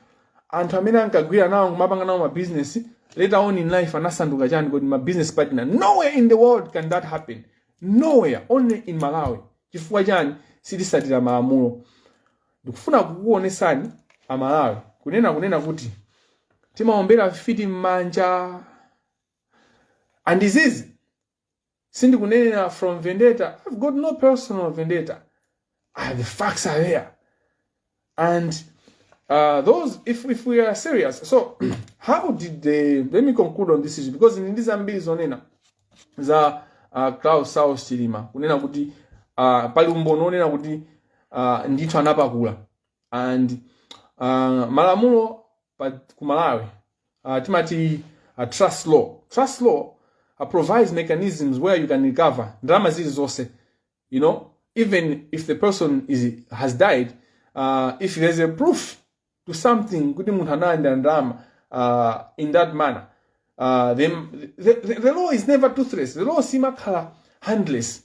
anthu amene ankagwira nawo kumapanga nawo mabusiness, later on in life anasanduka chani kodi? Ma business partner. Nowhere in the world can that happen, nowhere, only in Malawi. Chifukwa chani? Sitisatira malamulo. Ndikufuna kukuonesani Amalawi kunena kuti timaombera fiti m'manja, and izizi sindikunenera from vendetta. I've got no personal vendetta. Ah, the facts are there, and those if we are serious. So how did they, let me conclude on this issue because ndi zambiri zonena za Klaus Saulos Chilima, kunena kuti pali umboni onena kuti ndithu anapakula. And malamulo pa ku Malawi timati trust law. Trust law provides mechanisms where you can recover ndalama zilizonse, even if the person is has died, if there's a proof to something kuti munthu analandira ndalama in that manner, the law is never toothless. The law simakhala handless.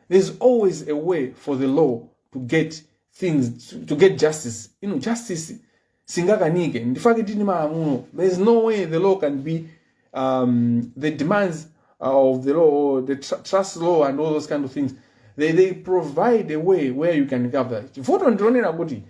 There's always a way for the law to get things, to get justice. Justice singakanike ndifake tini malamulo. There's no way the law can be the demands of the law or the trust law and all those kind of things, they provide a way where you can recover that. Vuto ndilonena kuti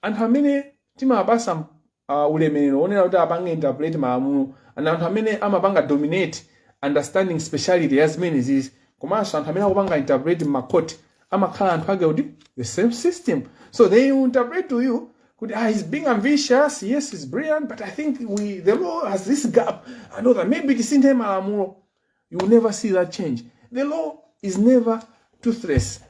anthu amene timapasa ulemerero onena kuti apange interpret malamulo, and anthu amene amapanga dominate understanding speciality ya zimene zizi, komanso anthu amene akupanga interpret m'makhoti amakhala anthu ake kuti the same system. So they will interpret to you kuti, "Ah, he's being ambitious. Yes, he's brilliant, but I think we the law has this gap and all that. Maybe tisinthe malamulo." You will never see that change. The law is never toothless.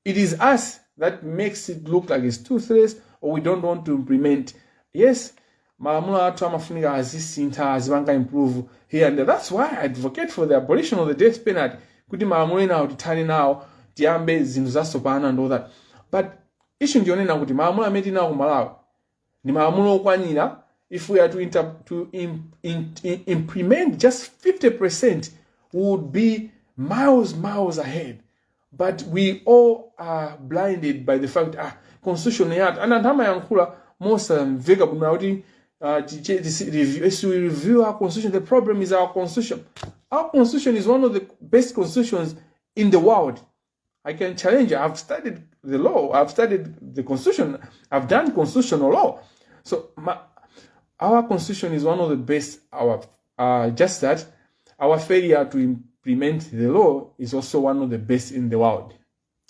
It is us that makes it look like it's toothless. or we don't want to implement. Yes, malamulo athu amafunika azisintha, azipanga improve here and there. That's why I advocate for the abolition of the death penalty, kuti malamulo enawo tithane nawo, tiyambe zinthu zatsopano and all that. But issue ndiyonena kuti malamulo amene tinawo ku Malawi ndi malamulo okwanira. If we are to implement just 50%, we would be miles, miles ahead. But we all are blinded by the fact, ah, constitution yathu, and anthu amayankhula mosamveka bwino kuti as we review our constitution, the problem is our constitution. Our constitution is one of the best constitutions in the world. I can challenge you. I've studied the law. I've studied the constitution. I've done constitutional law. So our constitution is one of the best. Our just that our failure to implement the law is also one of the best in the world.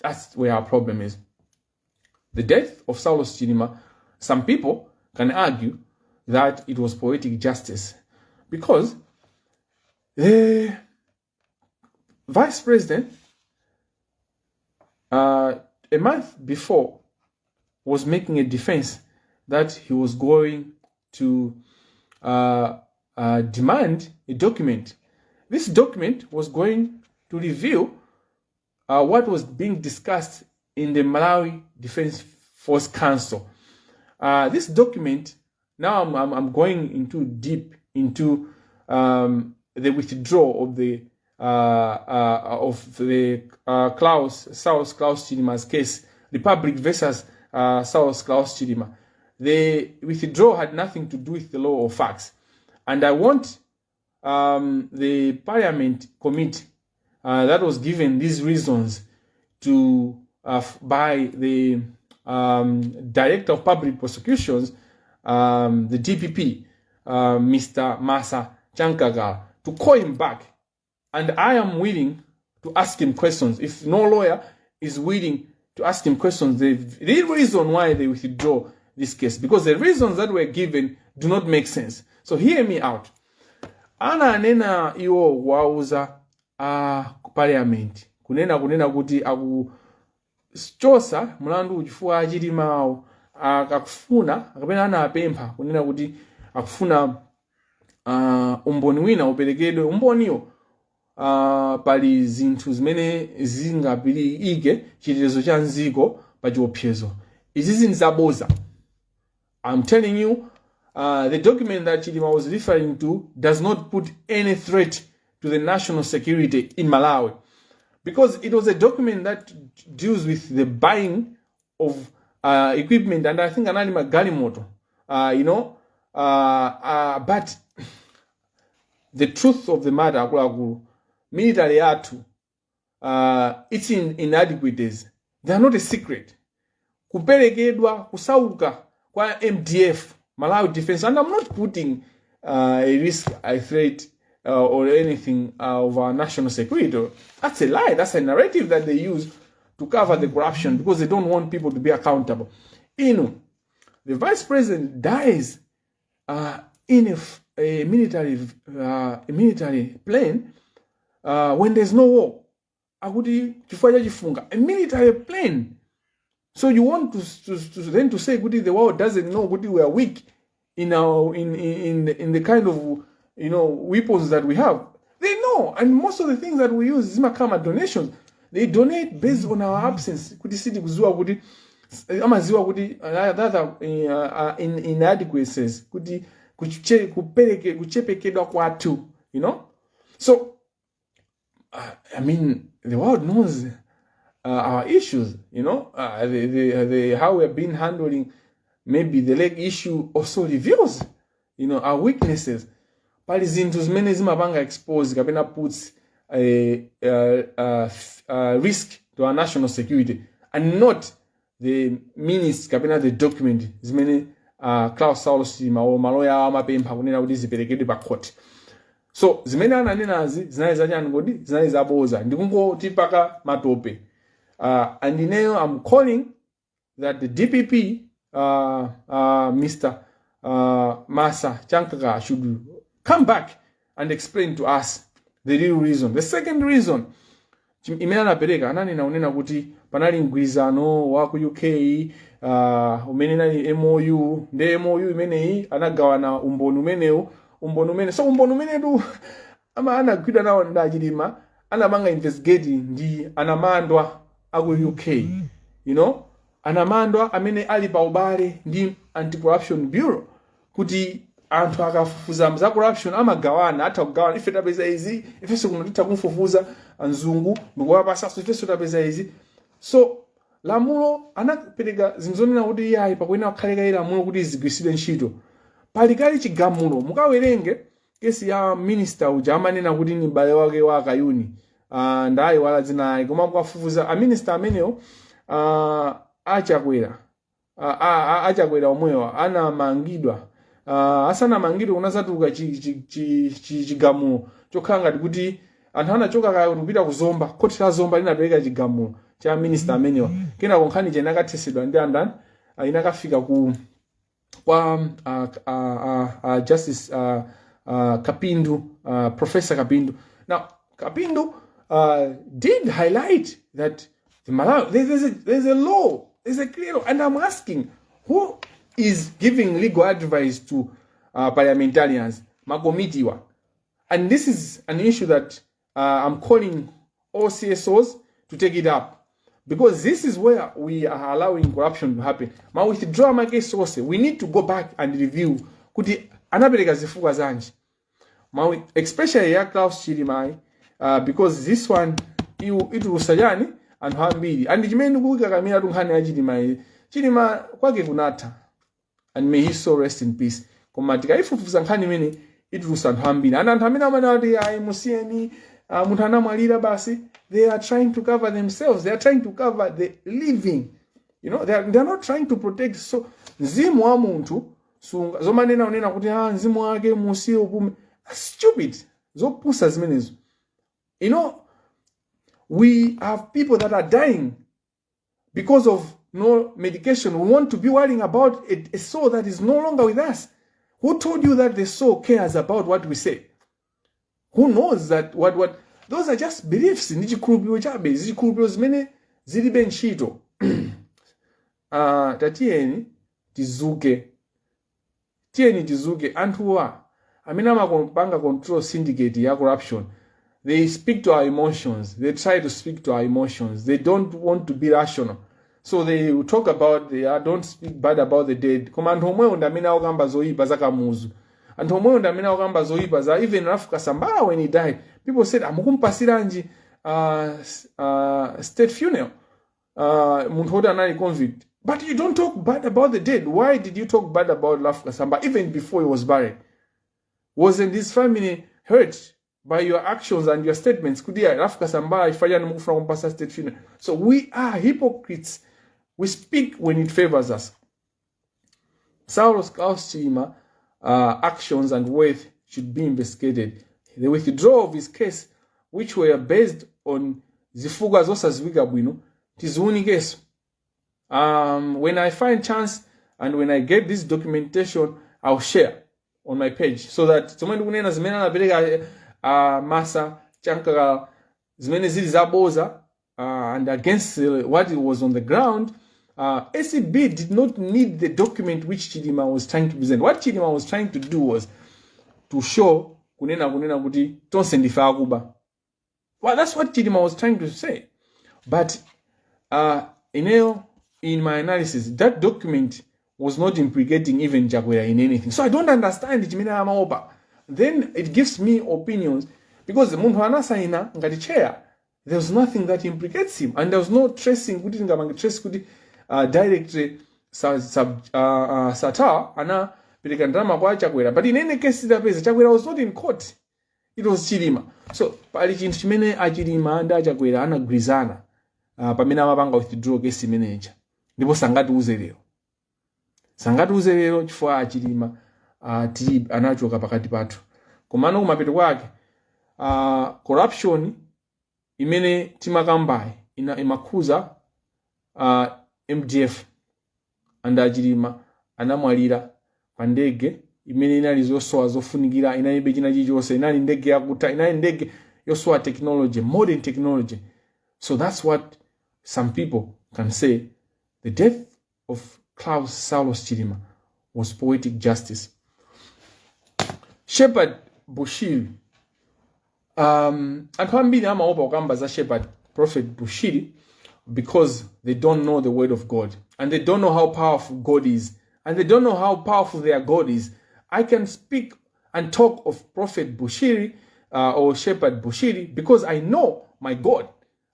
That's where our problem is. The death of Saulos Chilima, some people can argue that it was poetic justice because the vice president, a month before, was making a defense that he was going to demand a document. This document was going to reveal what was being discussed in the Malawi Defense Force Council. This document, now I'm going into deep into the withdrawal of the Klaus Saulos Klaus Chilima's case, Republic versus Saulos Klaus Chilima. The withdrawal had nothing to do with the law or facts, and I want the Parliament committee that was given these reasons to by the Director of Public Prosecutions, the DPP, Mr. Masa Chamkakala, to call him back. And I am willing to ask him questions. If no lawyer is willing to ask him questions, the reason why they withdraw this case, because the reasons that were given do not make sense. So hear me out. Ananena iwo wauza a parliament kunena kuti akuchosa mlandu chifukwa a Chilimawo akufuna kapena anapempha kunena kuti akufuna umboni wina uperekedwe. Umboniwo, pali zinthu zimene zingapirike chitetezo cha mdziko pa chiopsezo. Izi zinthu zaboza. I'm telling you, the document that Chilima was referring to does not put any threat to the national security in Malawi, because it was a document that deals with the buying of equipment, and I think anali magalimoto, but the truth of the matter, akuluakulu, military yathu, its inadequacies, they are not a secret. Kuperekedwa kusauka kwa MDF, Malawi Defense, and I'm not putting a risk, a threat, or anything of our national security. That's a lie. That's a narrative that they use to cover the corruption because they don't want people to be accountable. The vice president dies in a military plane when there's no war. Akuti chifukwa cha chifunga, a military plane. So you want to then to say kuti the world doesn't know kuti we are weak in our in the kind of weapons that we have. They know, and most of the things that we use zimakhala donations. They donate based on our absence, kuti sitikuziwa kuti amaziwa kuti that are inadequacies, kuti kupereke kuchepekedwa kwathu. So I mean, the world knows our issues, the how we have been handling maybe the leg issue also reveals our weaknesses. Pali zinthu zimene zimapanga expose kapena puts a risk to our national security and not the minutes kapena the document zimene Klaus Saulos Chilima maloya awo amapempha kunena kuti ziperekedwe pa court. So zimene ananenazi zinali zachani kodi? Zinali zaboza, ndikungotipaka matope. And ineyo I'm calling that the DPP, Mr. Masa Chamkakala, should come back and explain to us the real reason. The second reason imene anapereka, ananena unena kuti panali mgwirizano wa ku UK. Umene inali MOU, nde MOU imeneyi anagawana umboni umenewu, umboni umene, so umboni umenetu ama anagwidwa nawo ndi aChilima, anapanga investigate ndi anamandwa aku UK, anamandwa amene ali pa ubale ndi Anti-Corruption Bureau, kuti anthu akafufuza za corruption amagawana, atha kugawana: ife tapeza izi, ifenso kuno titha kumfufuza mzungu ndikuwapasanso, ifenso tapeza izi. So lamulo anapereka zinthu zonena kuti iyayi, pakuyenera kukhale kayi lamulo kuti zigwiritsidwe ntchito. Pali kale chigamulo, mukawerenge kesi ya minister uja amanena kuti ni m'bale wake wa Akayuni, ndayiwala dzina lake, koma mukafufuza aminister amenewo, aChakwera, aChakwera omwewa anamangidwa. Asanamangidwe kunazatuluka chigamulo chokhala ngati kuti anthu anachoka kaya kuti kupita kuZomba, khoti la Zomba linapereka chigamulo cha minister amenewa. Kenako nkhani ija inakathetsedwa ndi andani? Inakafika ku kwa Justice Kapindu, Professor Kapindu. Now, Kapindu did highlight that the Malawi, there's a law, there's a clear law. And I'm asking, who is giving legal advice to parliamentarians, makomitiwa? And this is an issue that I'm calling all CSOs to take it up, because this is where we are allowing corruption to happen. Ma withdraw ma case onse, we need to go back and review kuti anapereka zifukwa zanji. Ma especially ya Klaus Chilima, because this one itulusa chani anthu ambiri, and chimene ndikukakamira tunkhani ya Chilima iyi, Chilima kwake kunatha, and may his soul rest in peace, koma tikayifufuza nkhani imene itulusa anthu ambiri, and anthu amene amanena kuti ayi, musiyeni, munthu anamwalira basi, they are trying to cover themselves, they are trying to cover the living. They are not trying to protect. So mzimu wa munthu sunga zomanena unena kuti, ah, mzimu wake musiye upume. That's stupid, zopusa zimenezo. We have people that are dying because of no medication. We want to be worrying about a soul that is no longer with us. Who told you that the soul cares about what we say? Who knows that what those are just beliefs, ndi chikhulupiriro chabe, zichikhulupiriro zimene zilibe ntchito. Tatiyeni tizuke, tiyeni tizuke. Anthuwa amene amapanga control syndicate ya corruption, they speak to our emotions, they try to speak to our emotions, they don't want to be rational. So they will talk about they don't speak bad about the dead, koma anthu omwewo ndi amene akukamba zoyipa za Kamuzu, anthu omwewo ndi amene akukamba zoyipa za even Ralph Kasambara. When he died, people said, "Amukumpasiranji state funeral munthu woti anali convict?" But you don't talk bad about the dead. Why did you talk bad about Ralph Kasambara even before he was buried? Wasn't his family hurt by your actions and your statements kuti ya Ralph Kasambara, chifukwa chani mukufuna kumpasa state funeral? So we are hypocrites. We speak when it favors us. Saulos Klaus Chilima actions and worth should be investigated. The withdrawal of his case, which were based on zifukwa zosaziwika bwino, tiziwunikenso. When I find chance and when I get this documentation, I'll share on my page so that zomwe ndikunena zimene anapereka Masa Chankaka, zimene zili zaboza and against what was on the ground. ACB did not need the document which Chilima was trying to present. What Chilima was trying to do was to show kunena kuti tonse ndife akuba. Well, that's what Chilima was trying to say. But ineyo, in my analysis, that document was not implicating even Chakwera in anything. So I don't understand chimene amaopa. Then it gives me opinions because munthu anasaina ngati chair. There was nothing that implicates him and there was no tracing kuti tingapange trace kuti directly Sata anapereka ndalama kwa Chakwera. But in any case, tidapeza Chakwera was not in court, it was Chilima. So pali chinthu chimene aChilima ndi aChakwera anagwirizana pamene amapanga withdraw case imeneja, ndipo sangatiuze lero, sangatiuze lero chifukwa aChilima tili anachoka pakati pathu. Komano kumapeto kwake, corruption imene timakambayi ina imakhuza MDF, and aChilima anamwalira pa ndege imene inali zosowa zofunikira, inalibe china chilichonse, inali ndege yakutha, inali ndege yosowa technology, modern technology. So that's what some people can say. The death of Klaus Saulos Chilima was poetic justice. Shepherd Bushiri, anthu ambiri amaopa kukamba za Shepherd Prophet Bushiri because they don't know the word of God and they don't know how powerful God is and they don't know how powerful their God is. I can speak and talk of Prophet Bushiri or Shepherd Bushiri because I know my God.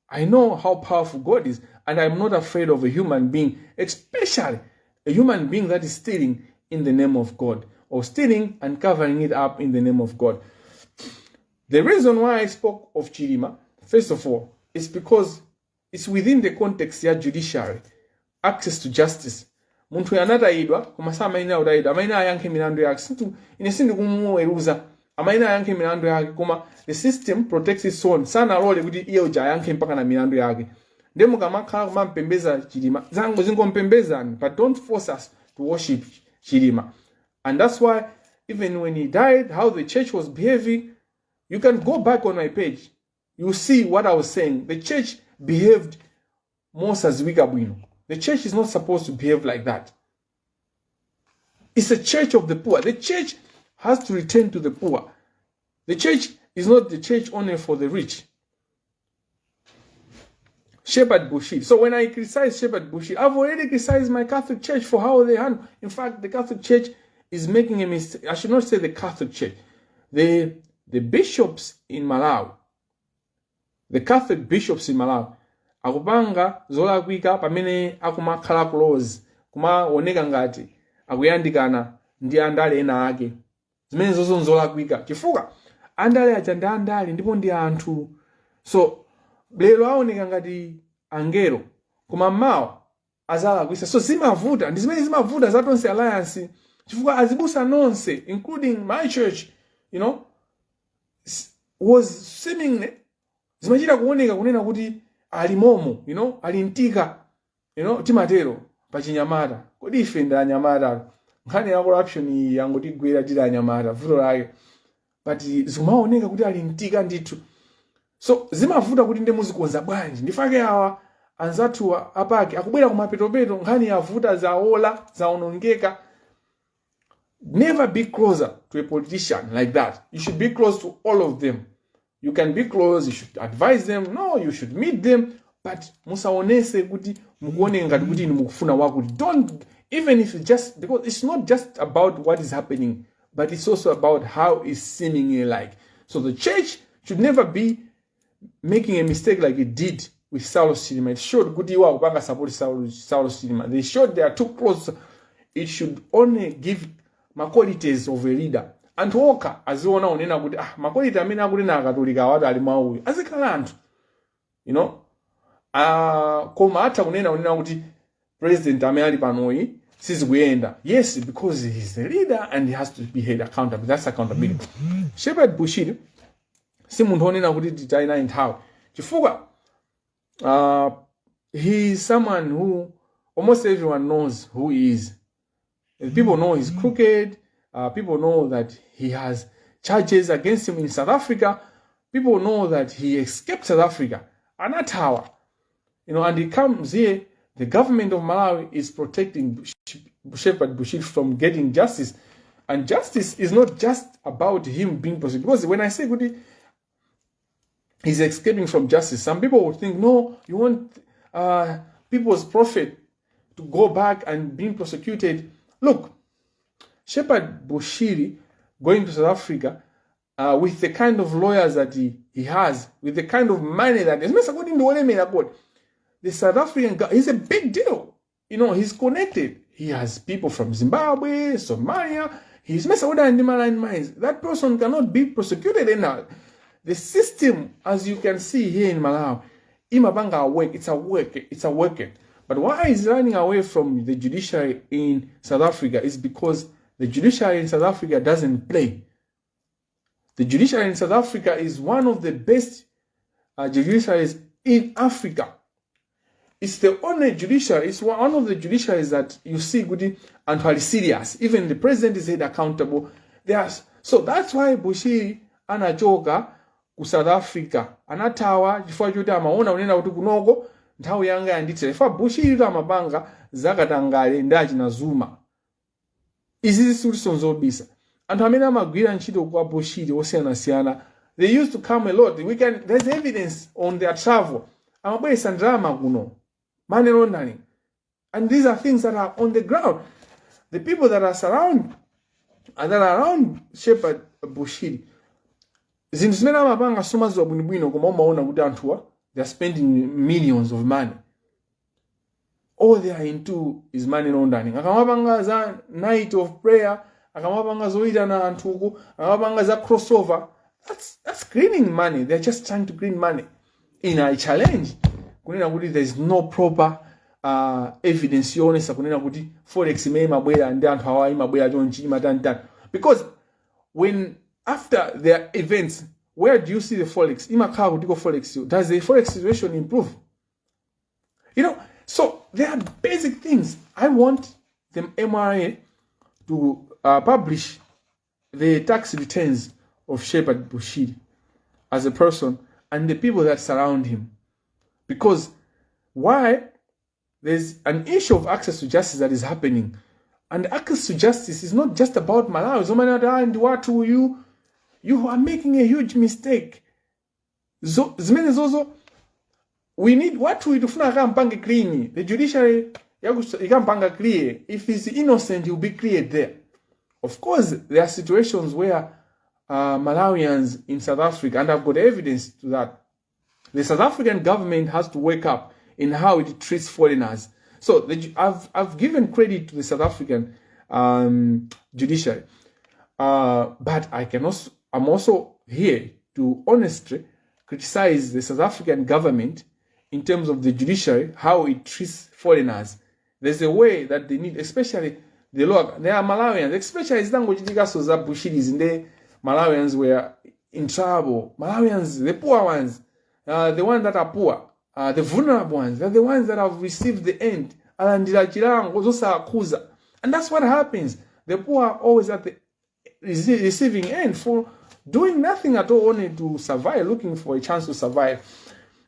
I know how powerful God is, and I'm not afraid of a human being, especially a human being that is stealing in the name of God or stealing and covering it up in the name of God. The reason why I spoke of Chilima, first of all, is because it's within the context ya judiciary, access to justice. Munthu anatayidwa, koma samayenera kutayidwa, amayenera ayankhe milandu yake. Ine sindikumuweruza, amayenera ayankhe milandu yake, koma the system protects its own, sanalole kuti iye uja ayankhe mpaka na milandu yake. Ndiye mukamakhala kumampembeza Chilima, zango zingompembezani, but don't force us to worship Chilima. And that's why even when he died, how the church was behaving, you can go back on my page, you see what I was saying. The church behaved mosaziwika bwino. The church is not supposed to behave like that. It's a church of the poor. The church has to return to the poor. The church is not the church only for the rich. Shepherd Bushiri. So when I criticize Shepherd Bushiri, I've already criticized my Catholic Church for how they handle. In fact, the Catholic Church is making a mistake. I should not say the Catholic Church. The bishops in Malawi, the Catholic bishops in Malawi, akupanga zolakwika pamene akumakhala close, kumaoneka ngati akuyandikana ndi andale ena ake. Zimene zozo nzolakwika, chifukwa andale aja ndi andale ndipo ndi anthu. So lero aoneka ngati angelo, koma mmawa azalakwisa. So zimavuta, ndi zimene zimavuta za Tonse Alliance, chifukwa azibusa nonse, including my church, was seemingly, zimachita kuoneka kunena kuti ali momo, ali mtika, timatero pachinyamata. Kodi ife ndi anyamata? Nkhani ya corruption iyi yangotigwera tili anyamata, vuto lake. But zimaoneka kuti ali mtika ndithu. So zimavuta kuti ndi muzikonza bwanji. Ndifake awa anzathu apake akubwera kumapetopeto, nkhani yavuta, zaola, zaonongeka. Never be closer to a politician like that. You should be close to all of them. You can be close, you should advise them, no, you should meet them, but musaonese kuti mukuoneka ngati kuti inu mukufuna wakuti. Don't, even if it's just because it's not just about what is happening, but it's also about how it's seemingly like. So the church should never be making a mistake like it did with Saulos Chilima. It showed kuti iwo akupanga support Saulos Chilima. They showed they are too close. It should only give ma qualities of a leader. Anthu okha aziona unena kuti, ah, ma quality amene akunena Akatolika awatu ali mwa uyu. Azikhala anthu. Koma atha kunena unena kuti president amene ali panoyi sizikuyenda. Yes, because he's the leader and he has to be held accountable. That's accountability. Shepherd Bushiri si munthu onena kuti titayi naye nthawi, chifukwa he is someone who almost everyone knows who he is. People know he's crooked. People know that he has charges against him in South Africa. People know that he escaped South Africa, anathawa, and he comes here. The government of Malawi is protecting Shepherd Bushiri from getting justice. And justice is not just about him being prosecuted, because when I say kuti he's escaping from justice, some people would think, no, you want people's prophet to go back and being prosecuted. Look, Shepherd Bushiri going to South Africa with the kind of lawyers that he has, with the kind of money that the South African guy is a big deal. He's connected. He has people from Zimbabwe, Somalia. He's mines. That person cannot be prosecuted in the system, as you can see here in Malawi. Imapanga work. It's a work. It's a working. But why he's running away from the judiciary in South Africa is because the judiciary in South Africa doesn't play. The judiciary in South Africa is one of the best judiciaries in Africa. It's the only judiciary, it's one of the judiciaries that you see good and very serious. Even the president is held accountable. So that's why Bushiri anachoka ku South Africa. Anathawa chifukwa choti amaona unena kuti kunoko nthawi yanga yandithera. Chifukwa Bushiri amapanga Zakatangale ndi achina Zuma. Izi zisuliso nzobisa. Anthu amene amagwira ntchito kwa Bushiri osiyanasiyana, they used to come a lot. We can There's evidence on their travel. Amabweresa ndalama kuno, money laundering, and these are things that are on the ground. The people that are surround and that are around Shepherd Bushiri, zinthu zimene amapanga sumaziwa bwinobwino, koma umaona kuti anthuwa, they are spending millions of money. All they are into is money laundering. Akamapanga za night of prayer, akamapanga zoyitana anthuku, akamapanga za crossover, that's cleaning money. They're just trying to clean money. In a challenge kunena kuti there is no proper evidence yoonesa kunena kuti forex imene imabwera ndi anthu awa imabwera chonchi, imatanitani, because when after their events, where do you see the forex? Imakhala kutiko forex? Does the forex situation improve? So there are basic things. I want the MRA to publish the tax returns of Shepherd Bushiri as a person and the people that surround him. Because why? There's an issue of access to justice that is happening. And access to justice is not just about Malawi. So many and what you are making a huge mistake. So zimene zozo we need what we tifuna akampange clean. The judiciary ikampanga clear. If he's innocent, he'll be cleared there. Of course, there are situations where Malawians in South Africa, and I've got evidence to that, the South African government has to wake up in how it treats foreigners. So I've given credit to the South African judiciary, but I'm also here to honestly criticize the South African government in terms of the judiciary, how it treats foreigners. There's a way that they need, especially the law. There are Malawians, especially zitangochitikaso za Bushiri's, the Malawians were in trouble. Malawians, the poor ones, the ones that are poor, the vulnerable ones, they're the ones that have received the end. Alandira chilango zosakhuza. And that's what happens. The poor are always at the receiving end for doing nothing at all, only to survive, looking for a chance to survive.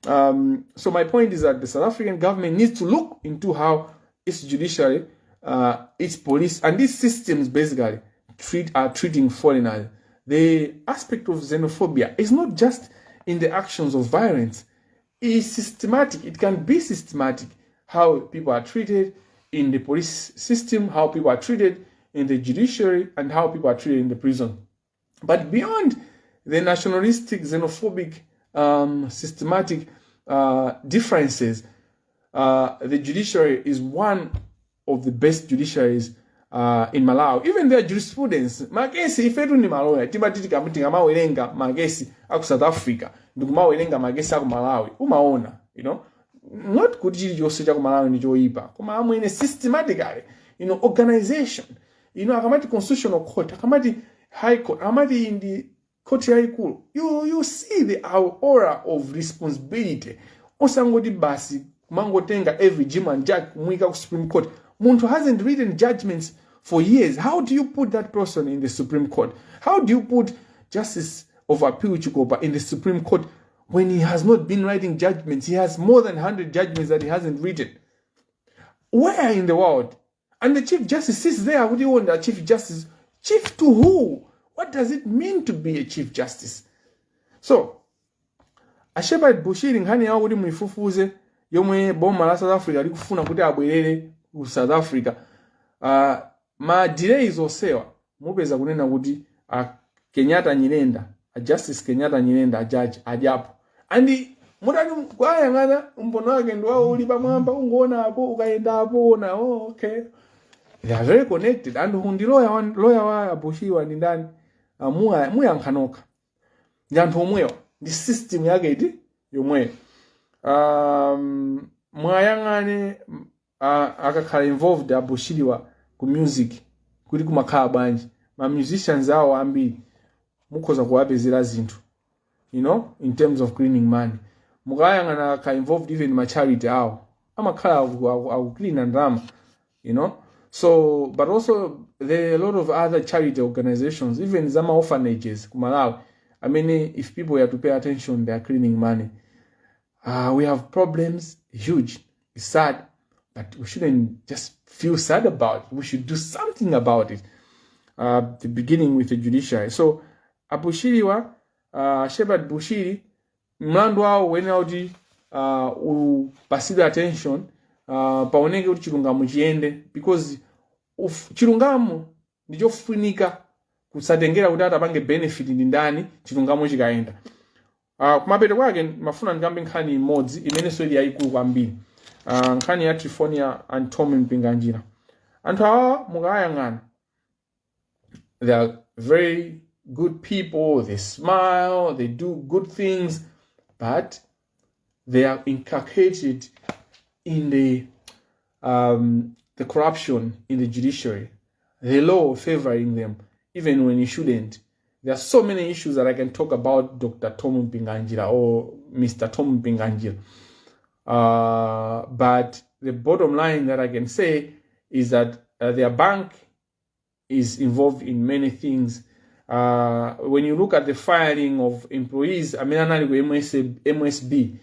So my point is that the South African government needs to look into how its judiciary, its police, and these systems basically treat are treating foreigners. The aspect of xenophobia is not just in the actions of violence; it's systematic. It can be systematic, how people are treated in the police system, how people are treated in the judiciary, and how people are treated in the prison. But beyond the nationalistic, xenophobic, systematic differences, the judiciary is one of the best judiciaries in Malawi. Even their jurisprudence, makesi, ifetu ndi maloya, timati tikamawerenga makesi aku South Africa ndikumawerenga makesi aku Malawi, umaona, not kuti chilichonse cha ku Malawi ndi choyipa, koma amwene, systematically, organization, akamati Constitutional Court, akamati High Court, akamati ndi court yayikulu, you see the aura of responsibility. Osangoti basi kumangotenga every Jim and Jack kumuyika ku Supreme Court. Munthu hasn't written judgments for years. How do you put that person in the Supreme Court? How do you put Justice of Appeal Chikopa in the Supreme Court when he has not been writing judgments? He has more than 100 judgments that he hasn't written. Where in the world? And the Chief Justice sits there kuti iwo ndi Chief Justice. Chief to who? What does it mean to be a Chief Justice? So a Shepherd Bushiri, nkhani yawo kuti muifufuze yomwe boma la South Africa likufuna kuti abwerere ku South Africa, ma delays onsewa mupeza kunena kuti a Kenyatta Nyirenda, a Justice Kenyatta Nyirenda, a judge adyapo. And mutati kwayang'ana mbono wake ndi wawo uli pamwamba, ungoona apo, ukayenda apo, ona, oh, okay, they are very connected. And ndi lawyer wa Bushiri ndi ndani? Muyankha nokha. Ndi anthu omwewa, ndi system yake iti yomweyo. Mwayang'ane akakhala involved abushiriwa ku music kuti kumakhala bwanji. Ma musicians awo ambiri mukhoza kuwapezera zinthu in terms of cleaning money. Mukayang'ana akakhala involved even ma charity awo, amakhala akucleana ndalama. So, but also there are a lot of other charity organizations, even zama orphanages ku Malawi. I mean, if people are to pay attention, they are cleaning money. We have problems, huge. It's sad. But we shouldn't just feel sad about it. We should do something about it, the beginning with the judiciary. So abushiriwa, Shepherd Bushiri, mlandu wawo uyenera kuti upasidwe attention, paoneke kuti chilungamo chiyende, because chilungamo ndichofunika, kusatengera kuti atapange benefit ndi ndani. Chilungamo chikayenda. Kumapeto kwake mafuna ndikambe nkhani imodzi imenenso ili yayikulu kwambiri, nkhani ya Trifonia and Tom Mpinganjira. Anthu awa mukayang'ana, they are very good people. They smile, they do good things, but they are inculcated in the corruption in the judiciary, the law favoring them even when it shouldn't. There are so many issues that I can talk about Dr. Tom Mpinganjira or Mr. Tom Mpinganjira. But the bottom line that I can say is that their bank is involved in many things. When you look at the firing of employees amene anali ku MS, MSB,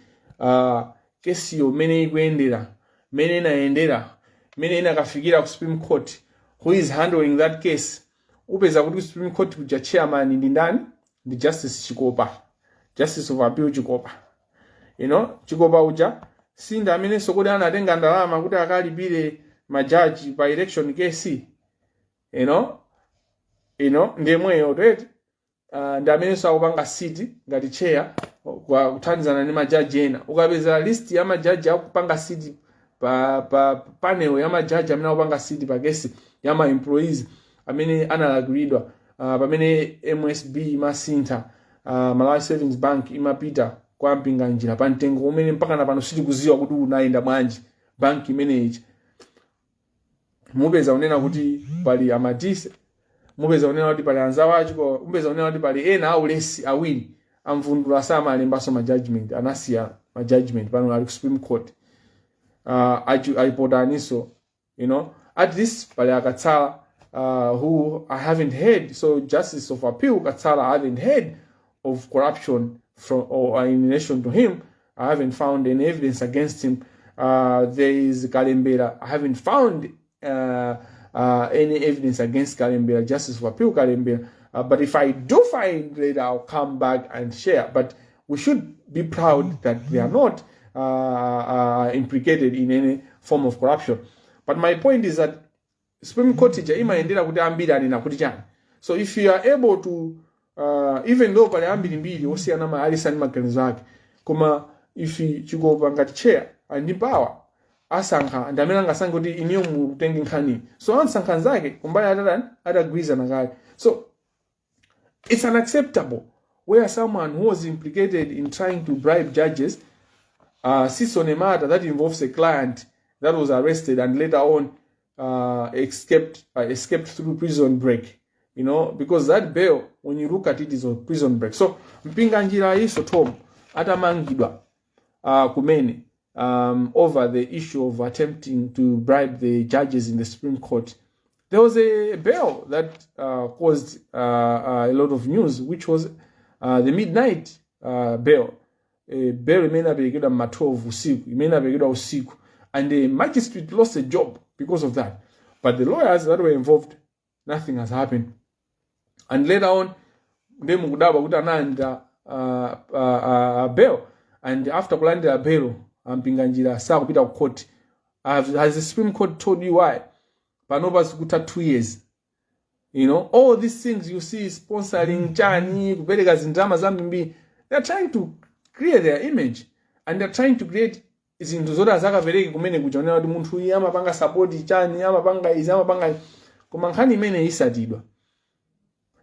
kesiyo mene ikuyendera, mene inayendera, mene inakafikira ku Supreme Court, who is handling that case? Upeza kuti ku Supreme Court kuja chairman ndi ndani? Ndi Justice Chikopa, Justice of Appeal Chikopa. Chikopa uja sinda amenenso kodi anatenga ndalama kuti akalipire majaji pa election case? Ndiyemweyo right? Ndi amenenso akupanga sit ngati chair kwa kuthandizana ndi majaji ena. Ukapeza list ya majaji akupanga sit pa panel ya majaji amene akupanga sit pa kesi ya ma employees amene analakwiridwa, pamene MSB imasintha, Malawi Savings Bank imapita kwa Mpinganjira pa mtengo umene mpaka na pano sitikuziwa kuti unayenda bwanji banki imeneyi, mupeza kunena kuti pali amatise, mupeza kunena kuti pali anzawo achiko, mupeza kunena kuti pali ena aulesi awiri amvundula asamalembaso ma judgment, anasiya ma judgment, pano ali ku Supreme Court. Aipotaniso, at least pali akatsala, who I haven't heard. So Justice of Appeal Katsala, I haven't heard of corruption from or in relation to him. I haven't found any evidence against him. There is Kalembera. I haven't found any evidence against Kalembera, Justice of Appeal Kalembera. But if I do find later, I'll come back and share. But we should be proud that they are not implicated in any form of corruption. But my point is that Supreme Court ija imayendera kuti ambiri anena kuti chani. So if you are able to, even though pali ambirimbiri osiyana ma alisani maganizo ake, koma if Chikopa ngati chair ali ndi power, asankha ndi amene angasankhe kuti iniyo mutenge nkhani. So ansankha nzake kumbali atatani, atagwirizana kale. So it's unacceptable where someone who was implicated in trying to bribe judges sits on a matter that involves a client that was arrested and later on escaped through prison break. Because that bail, when you look at it, is a prison break. So Mpinganjira iso Tom atamangidwa kumene over the issue of attempting to bribe the judges in the Supreme Court, there was a bail that caused a lot of news, which was the midnight bail. A bail imene aperekedwa ma 12 usiku, imene aperekedwa usiku, and the magistrate lost a job because of that. But the lawyers that were involved, nothing has happened. And later on, ndiye mukudabwa kuti analandira bail, and after kulandira bail, aMpinganjira sakupita ku court. Has the Supreme Court told you why? Panopa zikutha 2 years. All these things you see, sponsoring chani, kupereka zindalama zambiri, they're trying to create their image and they're trying to create zinthu zoti azakapereke kumene kuja, kuti munthu uyu amapanga support chani, amapanga izi, amapanga izi. Koma nkhani imene isatidwa,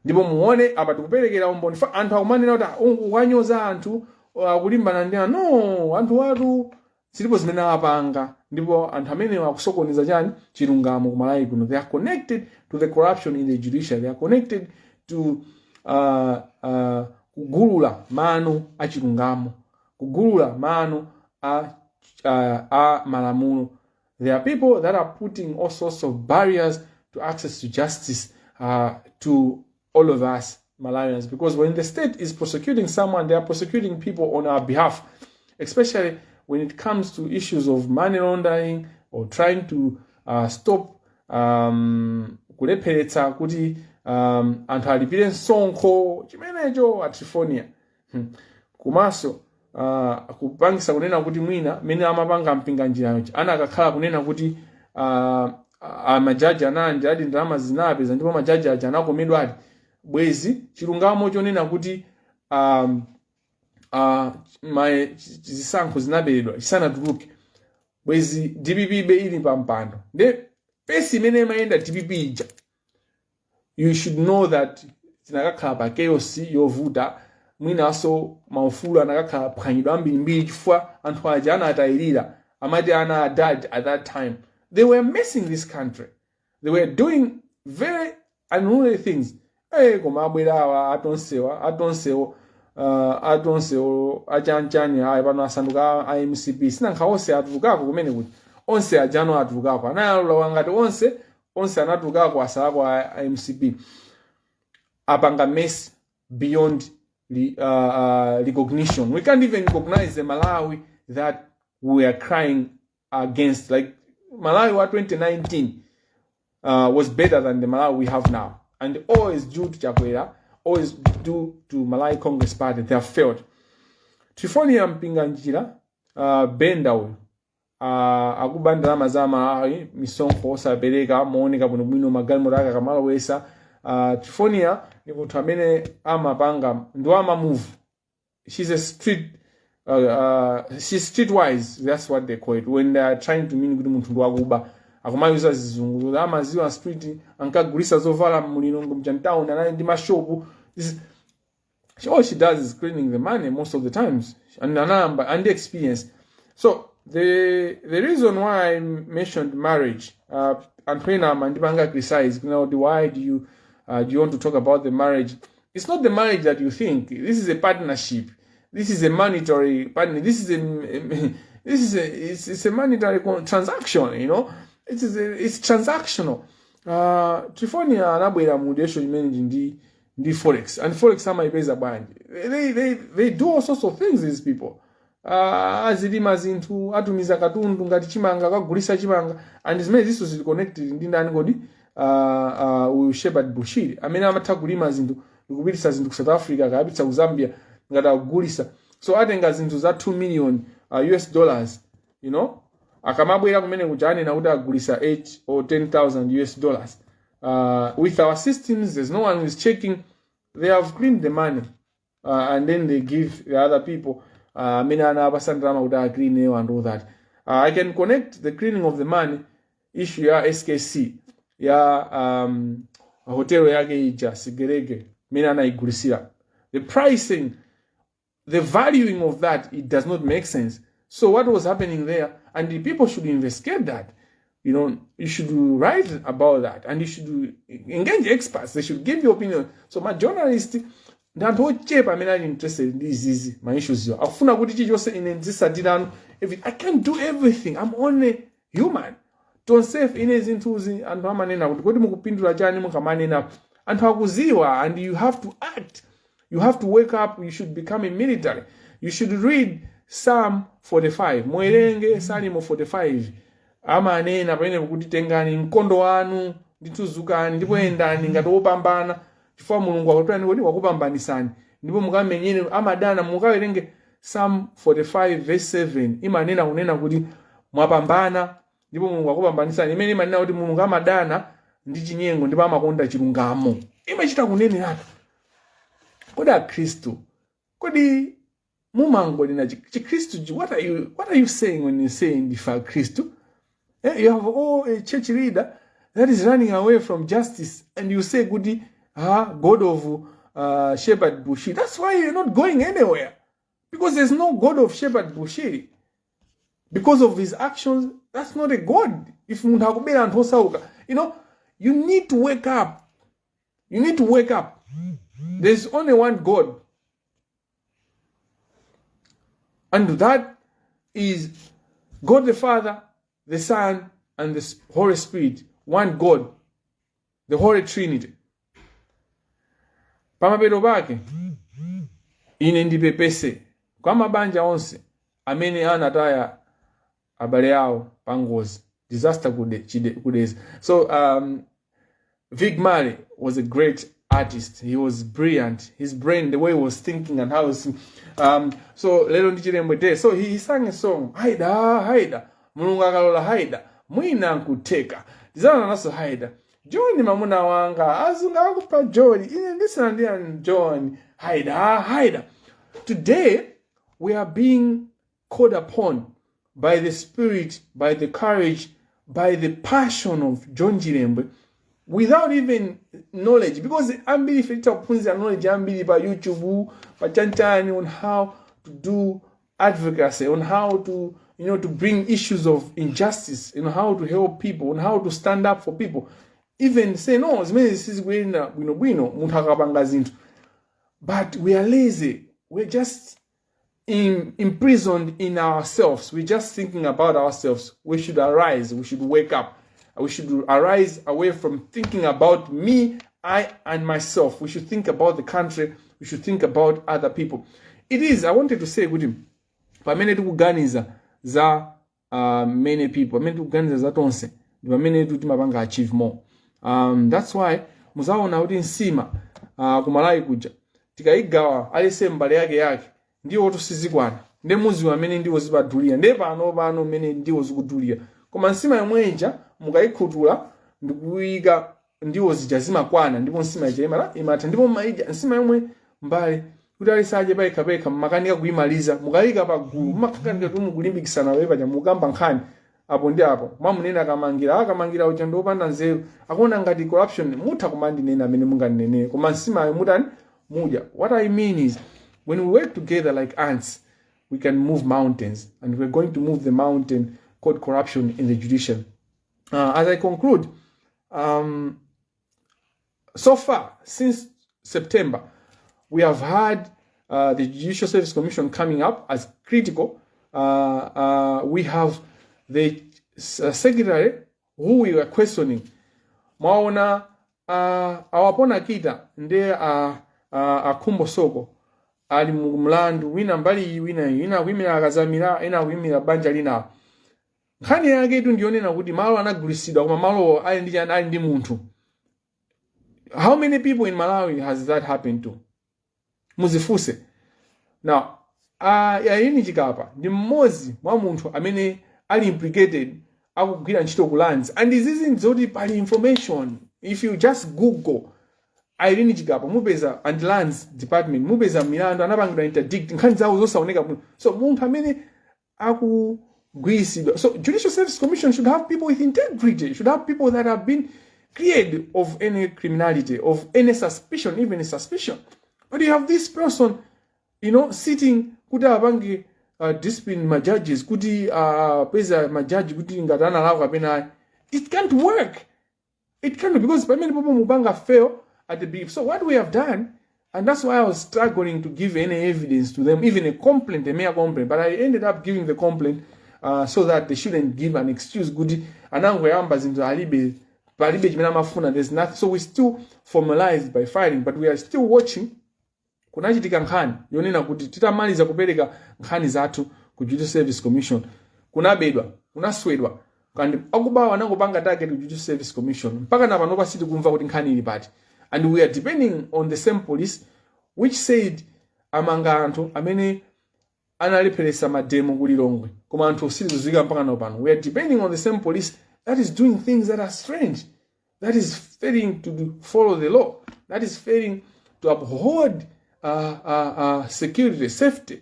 ndipo muone apa tikuperekera umboni. Anthu akumanena kuti, "Ah, ukanyoza anthu akulimbana ndi anthu." No, anthu watu zilipo zimene apanga, ndipo anthu amene akusokoneza chani, chilungamo kumalawi kuno. They are connected to the corruption in the judiciary. They are connected to kugulula mano a chilungamo, kugulula mano a malamulo. There are people that are putting all sorts of barriers to access to justice to all of us Malawians, because when the state is prosecuting someone, they are prosecuting people on our behalf, especially when it comes to issues of money laundering. or trying to stop kulepheretsa kuti anthu alipire msonkho chimenecho a Trifonia. Komanso kupangisa kunena kuti mwina mene amapanga Mpinganjirayo anakakhala kunena kuti amajaji anandi adi ndalama zinapeza ndipo majaji aja anakomedwa ati bwezi chilungamo chonena kuti zisankho zinaberedwa chisanatuluke, bwezi DPP be ili pa mpando. Nde pace imene imayenda DPP ija, you should know that zinakakhala pa chaos yovuta. Mwinanso maufulu anakakhala phwanyidwa ambirimbiri chifukwa anthu aja anatayirira amati ana adad. At that time they were messing this country, they were doing very unruly things. Koma abwera awa atonsewa atonsewo atonsewo achanchani ayi pano asanduka a MCP. Sinankha onse atulukako kumene kuti onse ajano atulukako anayalowa ngati onse onse anatulukako asalako a MCP apanga mess beyond recognition. We can't even recognize the Malawi that we are crying against. Like Malawi wa 2019 was better than the Malawi we have now. And all is due to Chakwera, all is due to Malawi Congress Party. They have failed. Trifonia Mpinganjira Benda uyu akuba ndalama za Malawi, misonkho osapereka mooneka bwinobwino, magalimoto ake akamalowesa. Trifonia ni munthu amene amapanga ndi amamove. She's a street she's streetwise, that's what they call it when they are trying to mean kuti munthu ndi wakuba. Akumayuza zizungu, amaziwa street, ankagulisa zovala mulilongo mchantown, anali ndi mashopu. All she does is cleaning the money most of the times and anayamba and the experience. So the reason why I mentioned marriage, anthu ena amandipanga criticize kuna kuti why do you want to talk about the marriage? It's not the marriage that you think. This is a partnership. This is a monetary partner. This is a it's a monetary transaction. It's transactional. Trifonia anabwera mu relation imene ndi forex, and forex amayipeza bwanji? They do all sorts of things, these people. Azilima zinthu, atumiza katundu ngati chimanga, kagulisa chimanga, and zimene ziso zili connected ndi ndani kodi? Uyu Shepard Bushiri amene amatha kulima zinthu ndikupitisa zinthu ku South Africa, kayapitsa ku Zambia ngati akugulisa. So atenga zinthu za 2 million US dollars, akamabwera kumene kuja anena kuti agulisa 8 or 10,000 US dollars. With our systems, there's no one who is checking. They have cleaned the money and then they give the other people amene anapasa ndalama kuti aclean and all that. I can connect the cleaning of the money issue ya SKC ya hotel yake ija Sigelege imene anayigulisira. The pricing, the valuing of that, it does not make sense. So what was happening there? And the people should investigate that. You should write about that and you should engage experts. They should give you opinion. So ma journalist ndi anthu ochepa amene ali interested ndi izizi ma issues yo akufuna kuti chilichonse ine ndizisatirano. I can't do everything. I'm only human. Tonsefe ine zinthuzi anthu amanena kuti kodi mukupindula chani mukamanena? Anthu akuziwa, and you have to act. You have to wake up. You should become a military. You should read Psalm 45. Muwerenge Salimo 45. Amanena pamene kuti tengani mkondo wanu ndithu, zukani ndipo yendani ngati wopambana chifukwa Mulungu akutani kuti wakupambanisani ndipo mukamenyere amadana. Mukawerenge Psalm 45 verse 7, imanena kunena kuti mwapambana ndipo Mulungu akupambanisani, imene imanena kuti Mulungu amadana ndi chinyengo ndipo amakonda chilungamo. Imachita kuneneratu. Kodi akhristu, kodi mumangonena chikhristu? What are you saying when you say ndife akhristu? You have all a church leader that is running away from justice and you say kuti ah, God of Shepherd Bushiri. That's why you're not going anywhere, because there's no God of Shepherd Bushiri. Because of his actions, that's not a God. If munthu akubera anthu osauka, you need to wake up. You need to wake up. There's only one God, and that is God the Father, the Son and the Holy Spirit. One God, the Holy Trinity. Pamapeto pake ine ndipepese kwa mabanja onse amene anataya abale awo pa ngozi. Disaster kudeza. So Vic Marley was a great artist. He was brilliant. His brain, the way he was thinking and how he was, so lero ndi Chilembwe Day. So he sang a song, "Haida, haida, Mulungu akalola haida, mwina nkutheka. Tizana naso haida. John mamuna wanga, azungu akupa John, ine ndisandiya John, haida, haida." Today, we are being called upon by the spirit, by the courage, by the passion of John Chilembwe without even knowledge, because ambiri ife titakuphunzira knowledge ambiri pa YouTube, pa chanchani, on how to do advocacy, on how to to bring issues of injustice, on how to help people, on how to stand up for people, even say no, zimene sizikuyenda bwinobwino munthu akapanga zinthu. But we are lazy. We're just imprisoned in ourselves. We're just thinking about ourselves. We should arise. We should wake up. We should arise away from thinking about me, I, and myself. We should think about the country. We should think about other people. It is, I wanted to say kuti pamene tikuganiza za many people, pamene tikuganiza za tonse, ndi pamene timapanga achieve more. That's why muzaona kuti nsima kumalawi kuja tikayigawa alese mbale yake yake ndiwo tosizikwana, ndi muziwa amene ndiwo zipadulira, ndiye pano pano mmene ndiwo zikudulira, koma nsima yomwe ija mukayikhutula ndikuyika ndiwo zija zimakwana, ndipo nsima ija imala imatha, ndipo maija nsima yomwe mbale kuti alisadye payekha payekha mmakanika kuyimaliza, mukayika pagulu mmakhanika kuti mukulimbikisana wewe paja mukamba nkhani apo ndi apo, mwamunena Akamangira, Akamangira uja ndiopanda nzeru, akuona ngati corruption, mutha kumandinena amene munganenere, koma nsimayo mutani? Mudya. What I mean is, when we work together like ants, we can move mountains, and we're going to move the mountain called corruption in the judiciary. As I conclude, so far since September, we have had the Judicial Service Commission coming up as critical. We have the secretary who we were questioning. Mwaona awapona kita ndiye akhumbo soko ali mu mlandu wina mbali iyi, wina iyi, ina akuyimira akazamira, ina akuyimira banja linawo. Nkhani yake itu ndiyonena kuti malo anagulitsidwa, koma malowo ali ndi chani? Ali ndi munthu. How many people in Malawi has that happened to? Muzifunse. Now, Irene Chikapa ndi mmodzi mwa munthu amene ali implicated, akugwira ntchito ku lands, and izizi nzoti pali information. If you just Google Irene Chikapa mupeza and Lands Department, mupeza milandu anapangidwa interdict, nkhani zawo zosaoneka bwino. So munthu amene akugwiritsidwa, so Judicial Service Commission should have people with integrity, should have people that have been cleared of any criminality, of any suspicion, even a suspicion. But you have this person sitting kuti apange discipline ma judges, kuti peza majaji kuti ngati analakwa kapena ayi. It can't work. It can't, because pamene popo mupanga fail at the beginning. So what we have done, and that's why I was struggling to give any evidence to them, even a complaint, a mere complaint, but I ended up giving the complaint so that they shouldn't give an excuse kuti anangoyamba zinthu, alibe, palibe chimene amafuna. There's nothing. So we still formalized by filing, but we are still watching. Kunachitika nkhani yonena kuti titamaliza kupereka nkhani zathu ku Judicial Service Commission, kunabedwa, kunaswedwa, kandi akubawa anangopanga target ku Judicial Service Commission. Mpaka na panopa sitikumva kuti nkhani ili pati, and we are depending on the same police which said amanga anthu amene analepheresa mademo ku Lilongwe, koma anthu sitizuziwika mpaka na pano. We are depending on the same police that is doing things that are strange, that is failing to follow the law, that is failing to uphold security, safety,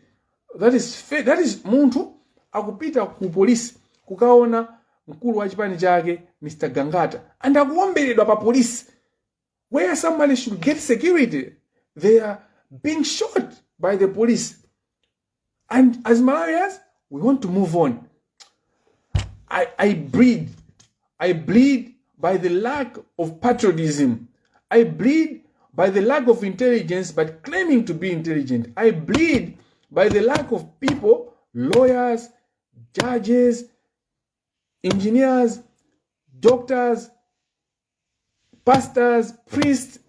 that is munthu akupita ku polisi kukaona mkulu wa chipani chake, Mr Gangata, and akuwomberedwa pa polisi, where somebody should get security. They are being shot by the police, and as Malawians we want to move on. I bleed by the lack of patriotism. I bleed by the lack of intelligence, but claiming to be intelligent. I bleed by the lack of people, lawyers, judges, engineers, doctors, pastors, priests,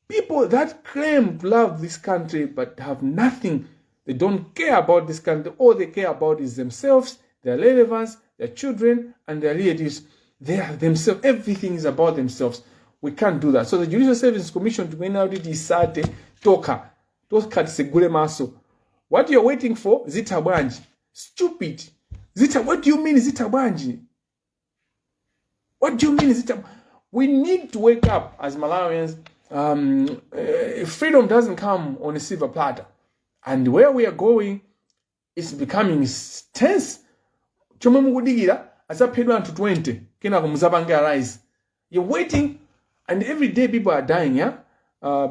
people that claim to love this country but have nothing. They don't care about this country. All they care about is themselves, their relevance, their children and their relatives. They are themselves. Everything is about themselves. We can't do that. So the Judicial Service Commission, tikuyenera kuti tisate tokha tokha, tisegule maso. What you're waiting for, zitha bwanji? Stupid. Zitha, what do you mean zitha bwanji? What do you mean zitha? We need to wake up as Malawians. Freedom doesn't come on a silver platter, and where we are going is becoming tense. Chomwe mukudikira, azaphedwa anthu 20, kenako muzapange arise. You're waiting, and every day people are dying, yeah,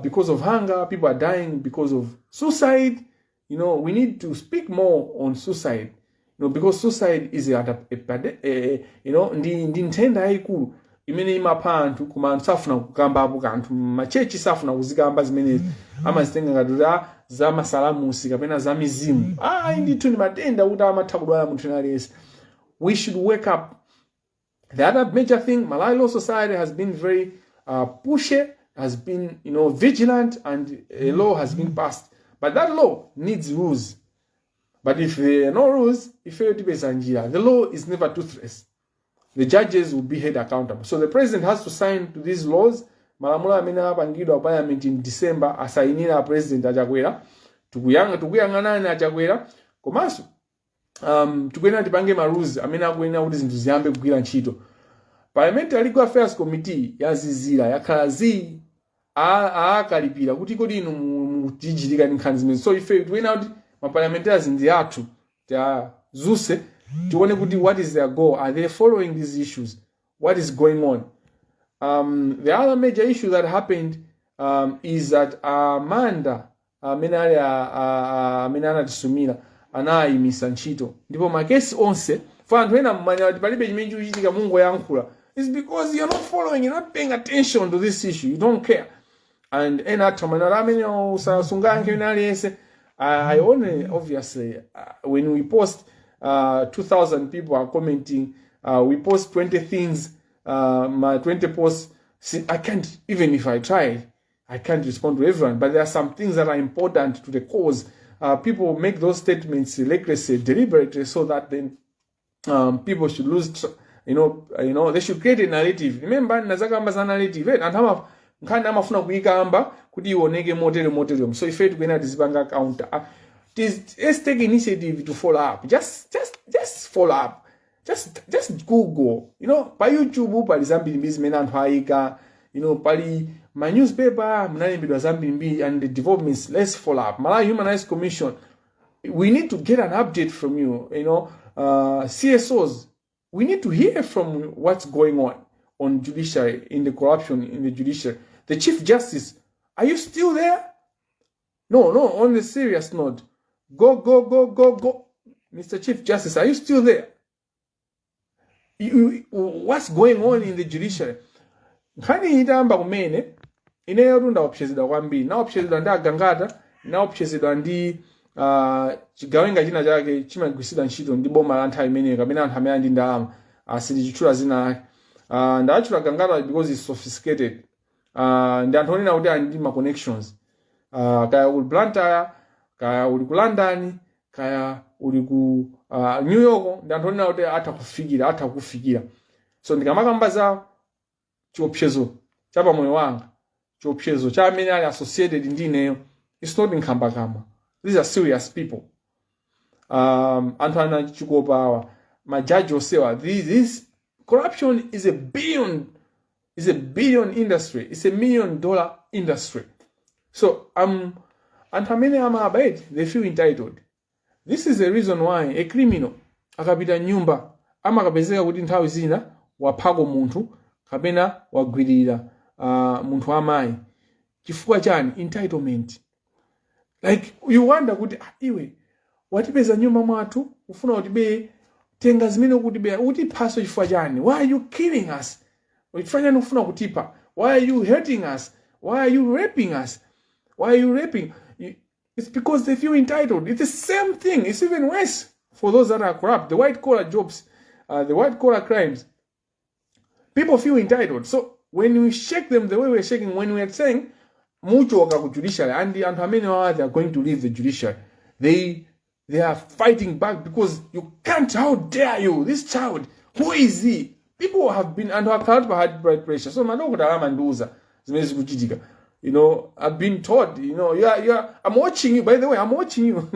because of hunger. People are dying because of suicide. We need to speak more on suicide because suicide is a ndi nthenda yayikulu imene imapha anthu, koma anthu safuna kukambapo kanthu. Machechi safuna kuzikamba zimenezi, amazitenga ngati kuti za masalamusi kapena za mizimu. Ayi ndithu, ndi matenda kuti amatha kudwala munthu aliyense. We should wake up. The other major thing, Malawi Law Society has been very pushy, has been vigilant, and a law has been passed. But that law needs rules. But if there are no rules, ifeyo tipeza njira. The law is never toothless. The judges will be held accountable. So the president has to sign to these laws. Malamulo amene apangidwa parliament in December, asayinira President Achakwera. Tikuyang'anani Achakwera. Komanso tikuyenera tipange ma rules amene akuyenera kuti zinthu ziyambe kugwira ntchito. Parliamentary Legal Affairs Committee yazizira, yakhala zii, aakalipira kuti kodi inu mutichitika ndi nkhani zimene. So ife tikuyenera kuti ma parliamentarians ndi athu, tiazuse, tione kuti what is their goal? Are they following these issues? What is going on? The other major issue that happened is that Amanda amene ali amene anatisumira anayimisa ntchito, ndipo makesi onse for anthu ena mmanya kuti palibe chimene chikuchitika, mungoyankhula. It's because you're not following, you're not paying attention to this issue, you don't care. And ena athu amanena amene usasungankhe wina aliyense. I only, obviously, when we post, 2000 people are commenting. We post 20 things, my 20 posts. See, I can't, even if I try, I can't respond to everyone, but there are some things that are important to the cause. People make those statements recklessly, deliberately, so that then people should lose they should create a narrative. Remember nazakamba za narrative, eh? Anthu ama nkhani amafuna kuyikamba kuti ioneke motere motere. So ife tikuyenera tizipanga counter. Let's take initiative to follow up. Just follow up. Just Google. Pa YouTube pali zambirimbiri zimene anthu ayika. Pali ma newspaper munalembedwa zambirimbiri and the developments. Let's follow up. Malawi Human Rights Commission, we need to get an update from you. CSOs, we need to hear from what's going on judiciary, in the corruption in the judiciary. The Chief Justice, are you still there? No, on the serious note, go, go, go, go, go. Mr. Chief Justice, are you still there? What's going on in the judiciary? Nkhani itayamba kumene, ineyo tu ndaopsezedwa kwambiri. Naopsezedwa ndi Agangata, naopsezedwa ndi chigawenga china chake chimagwiritsidwa ntchito ndi boma la nthawi imeneyo kapena anthu amene ali ndi ndalama. Sitichitchula zina lake. Ndatchula Gangata because it's sophisticated. Ndi anthu onena kuti ali ndi ma connections. Kaya uli Blantyre, kaya uli ku London, kaya uli ku New York, ndi anthu onena kuti atha kufikira, atha kufikira. So ndikamakamba za chiopsezo cha pamoyo wanga, chiopsezo cha amene ali associated ndi ineyo, it's not nkhambakamwa. These are serious people. Anthu ana chikopa awa, majaji osewa. This corruption is a billion industry. It's a million dollar industry. So anthu amene amaba, they feel entitled. This is the reason why a criminal akapita nyumba amakapezeka kuti nthawi zina waphako munthu kapena wagwirira munthu amayi. Chifukwa chani? Entitlement. Like, you wonder kuti, ah, iwe watipeza nyumba mwathu, ufuna utibeye, tenga zimene ukutibeya, utiphaso chifukwa chani? Why are you killing us? Chifukwa chani ufuna kutipha? Why are you hurting us? Why are you raping us? Why are you raping? It's because they feel entitled. It's the same thing. It's even worse for those that are corrupt, the white collar jobs, the white collar crimes. People feel entitled. So when we shake them the way we're shaking, when we're saying muchoka ku judiciary, and anthu amene wawa, they are going to leave the judiciary. They They are fighting back because you can't. How dare you? This child, who is he? People have been, anthu akhala pa high blood pressure. So madokotala amandiuza zimene zikuchitika. I've been taught, I'm watching you. By the way, I'm watching you.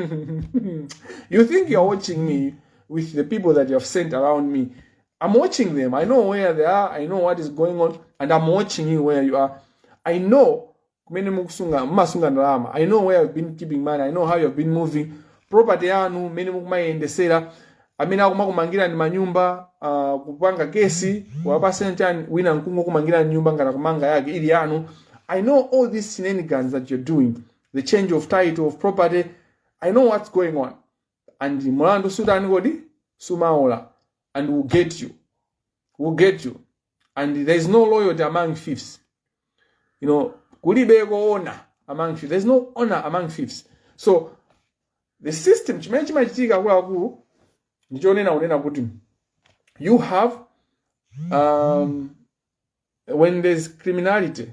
You think you're watching me with the people that you have sent around me. I'm watching them. I know where they are. I know what is going on. And I'm watching you where you are. I know kumene mukusunga, mumasunga ndalama. I know where you've been keeping money. I know how you've been moving. Property yanu, mmene mukumayendesera. Amene akumakumangira ndi manyumba, kupanga kesi, kuwapasa chani, wina nkungokumangira nyumba ngati kumanga yake ili yanu. I know all these shenanigans that you're doing. The change of title of property. I know what's going on. And mulandu sutani kodi? Sumaola. And we'll get you. We'll get you. And there's no loyalty among thieves. Kulibeko honor among thieves. There's no honor among thieves. So the system, chimene chimachitika, akuluakulu, ndichonena kunena kuti you have when there's criminality,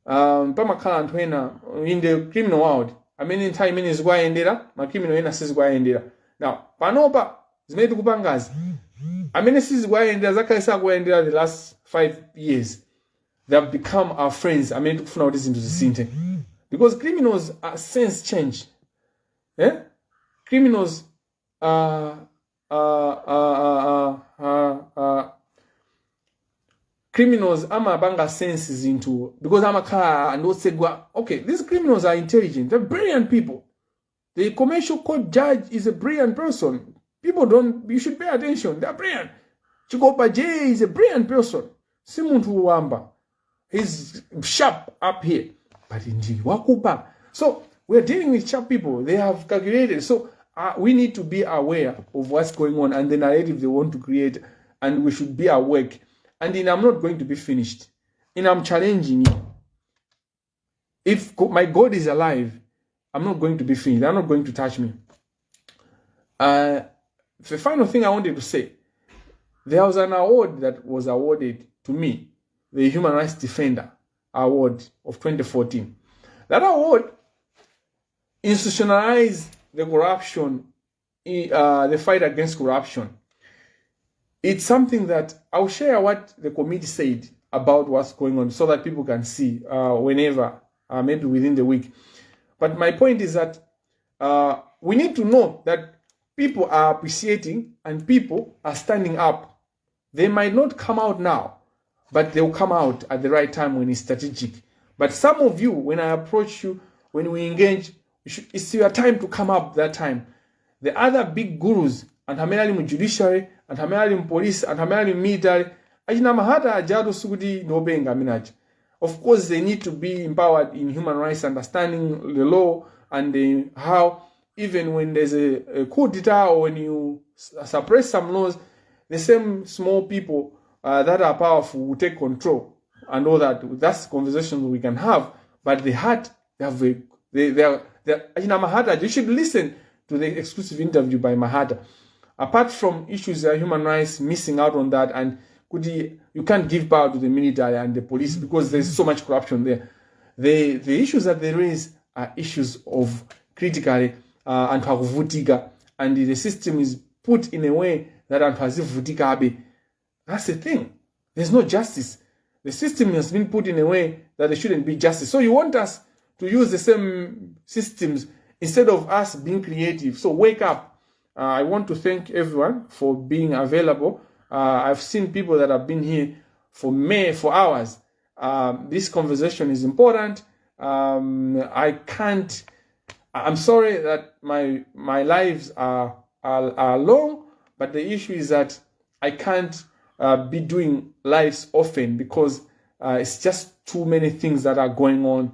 pamakhala anthu ena in the criminal world amene nthawi imene zikuwayendera, ma criminal ena sizikuwayendera. Now panopa zimene tikupangazi, amene sizikuwayendera, zakhale sakuwayendera the last 5 years, they have become our friends amene tikufuna kuti zinthu zisinthe, because criminals are sense change, eh? Criminals criminals amapanga sense zinthu because amakhala andiotsegwa. Okay, these criminals are intelligent. They're brilliant people. The commercial court judge is a brilliant person. People don't, you should pay attention. They're brilliant. Chikopa J is a brilliant person. Si munthu wamba. He's sharp up here, but ndi wakuba. So we're dealing with sharp people. They have calculated. So we need to be aware of what's going on and the narrative they want to create, and we should be awake. And then I'm not going to be finished, and I'm challenging you. If my God is alive, I'm not going to be finished. They're not going to touch me. The final thing I wanted to say: there was an award that was awarded to me, the Human Rights Defender Award of 2014. That award institutionalized the corruption, the fight against corruption. It's something that I'll share what the committee said about what's going on so that people can see whenever, maybe within the week. But my point is that we need to know that people are appreciating and people are standing up. They might not come out now, but they'll come out at the right time when it's strategic. But some of you, when I approach you, when we engage, it's your time to come up that time. The other big gurus, anthu amene ali mu judiciary, anthu amene ali mu police, anthu amene ali mu military, achina Mahata ajatu, sikuti ndiopenga amene aja. Of course, they need to be empowered in human rights, understanding the law and how even when there's a coup d'etat or when you suppress some laws, the same small people that are powerful will take control and all that. That's conversations we can have. But the heart, they have a, they are, they are, achina Mahata, you should listen to the exclusive interview by Mahata. Apart from issues of human rights, missing out on that, and you can't give power to the military and the police because there's so much corruption there. The issues that they raise are issues of critically anthu akuvutika, and the system is put in a way that anthu azivutikabe. That's the thing. There's no justice. The system has been put in a way that there shouldn't be justice. So you want us to use the same systems instead of us being creative. So wake up. I want to thank everyone for being available. I've seen people that have been here for may for hours. This conversation is important. I can't. I'm sorry that my lives are long, but the issue is that I can't be doing lives often because it's just too many things that are going on.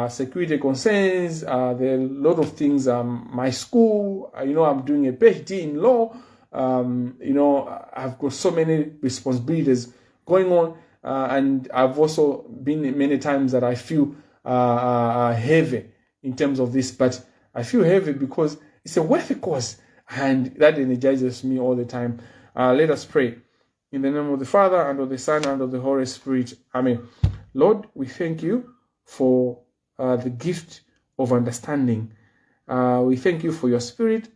Security concerns, there are a lot of things. My school, I'm doing a PhD in law. I've got so many responsibilities going on, and I've also been many times that I feel heavy in terms of this, but I feel heavy because it's a worthy cause, and that energizes me all the time. Let us pray. In the name of the Father, and of the Son, and of the Holy Spirit. Amen. Lord, we thank you for the gift of understanding. We thank you for your spirit.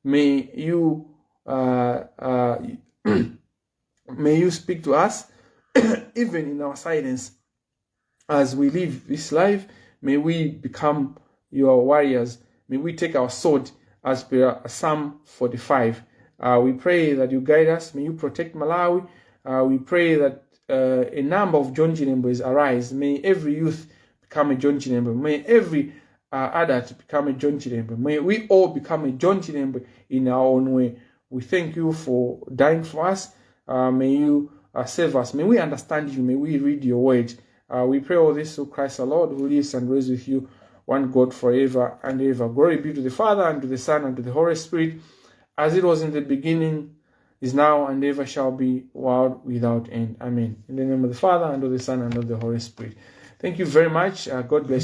May you speak to us even in our silence. As we live this life, may we become your warriors. May we take our sword as per Psalm 45. We pray that you guide us. May you protect Malawi. We pray that a number of John Chilembwes arise. May every youth become a John Chilembwe. May every adult become a John Chilembwe. May we all become a John Chilembwe in our own way. We thank you for dying for us. May you save us. May we understand you. May we read your word. We pray all this through Christ our Lord, who lives and reigns with you, one God forever and ever. Glory be to the Father, and to the Son, and to the Holy Spirit, as it was in the beginning, is now, and ever shall be, world without end. Amen. In the name of the Father, and of the Son, and of the Holy Spirit. Thank you very much. God bless you.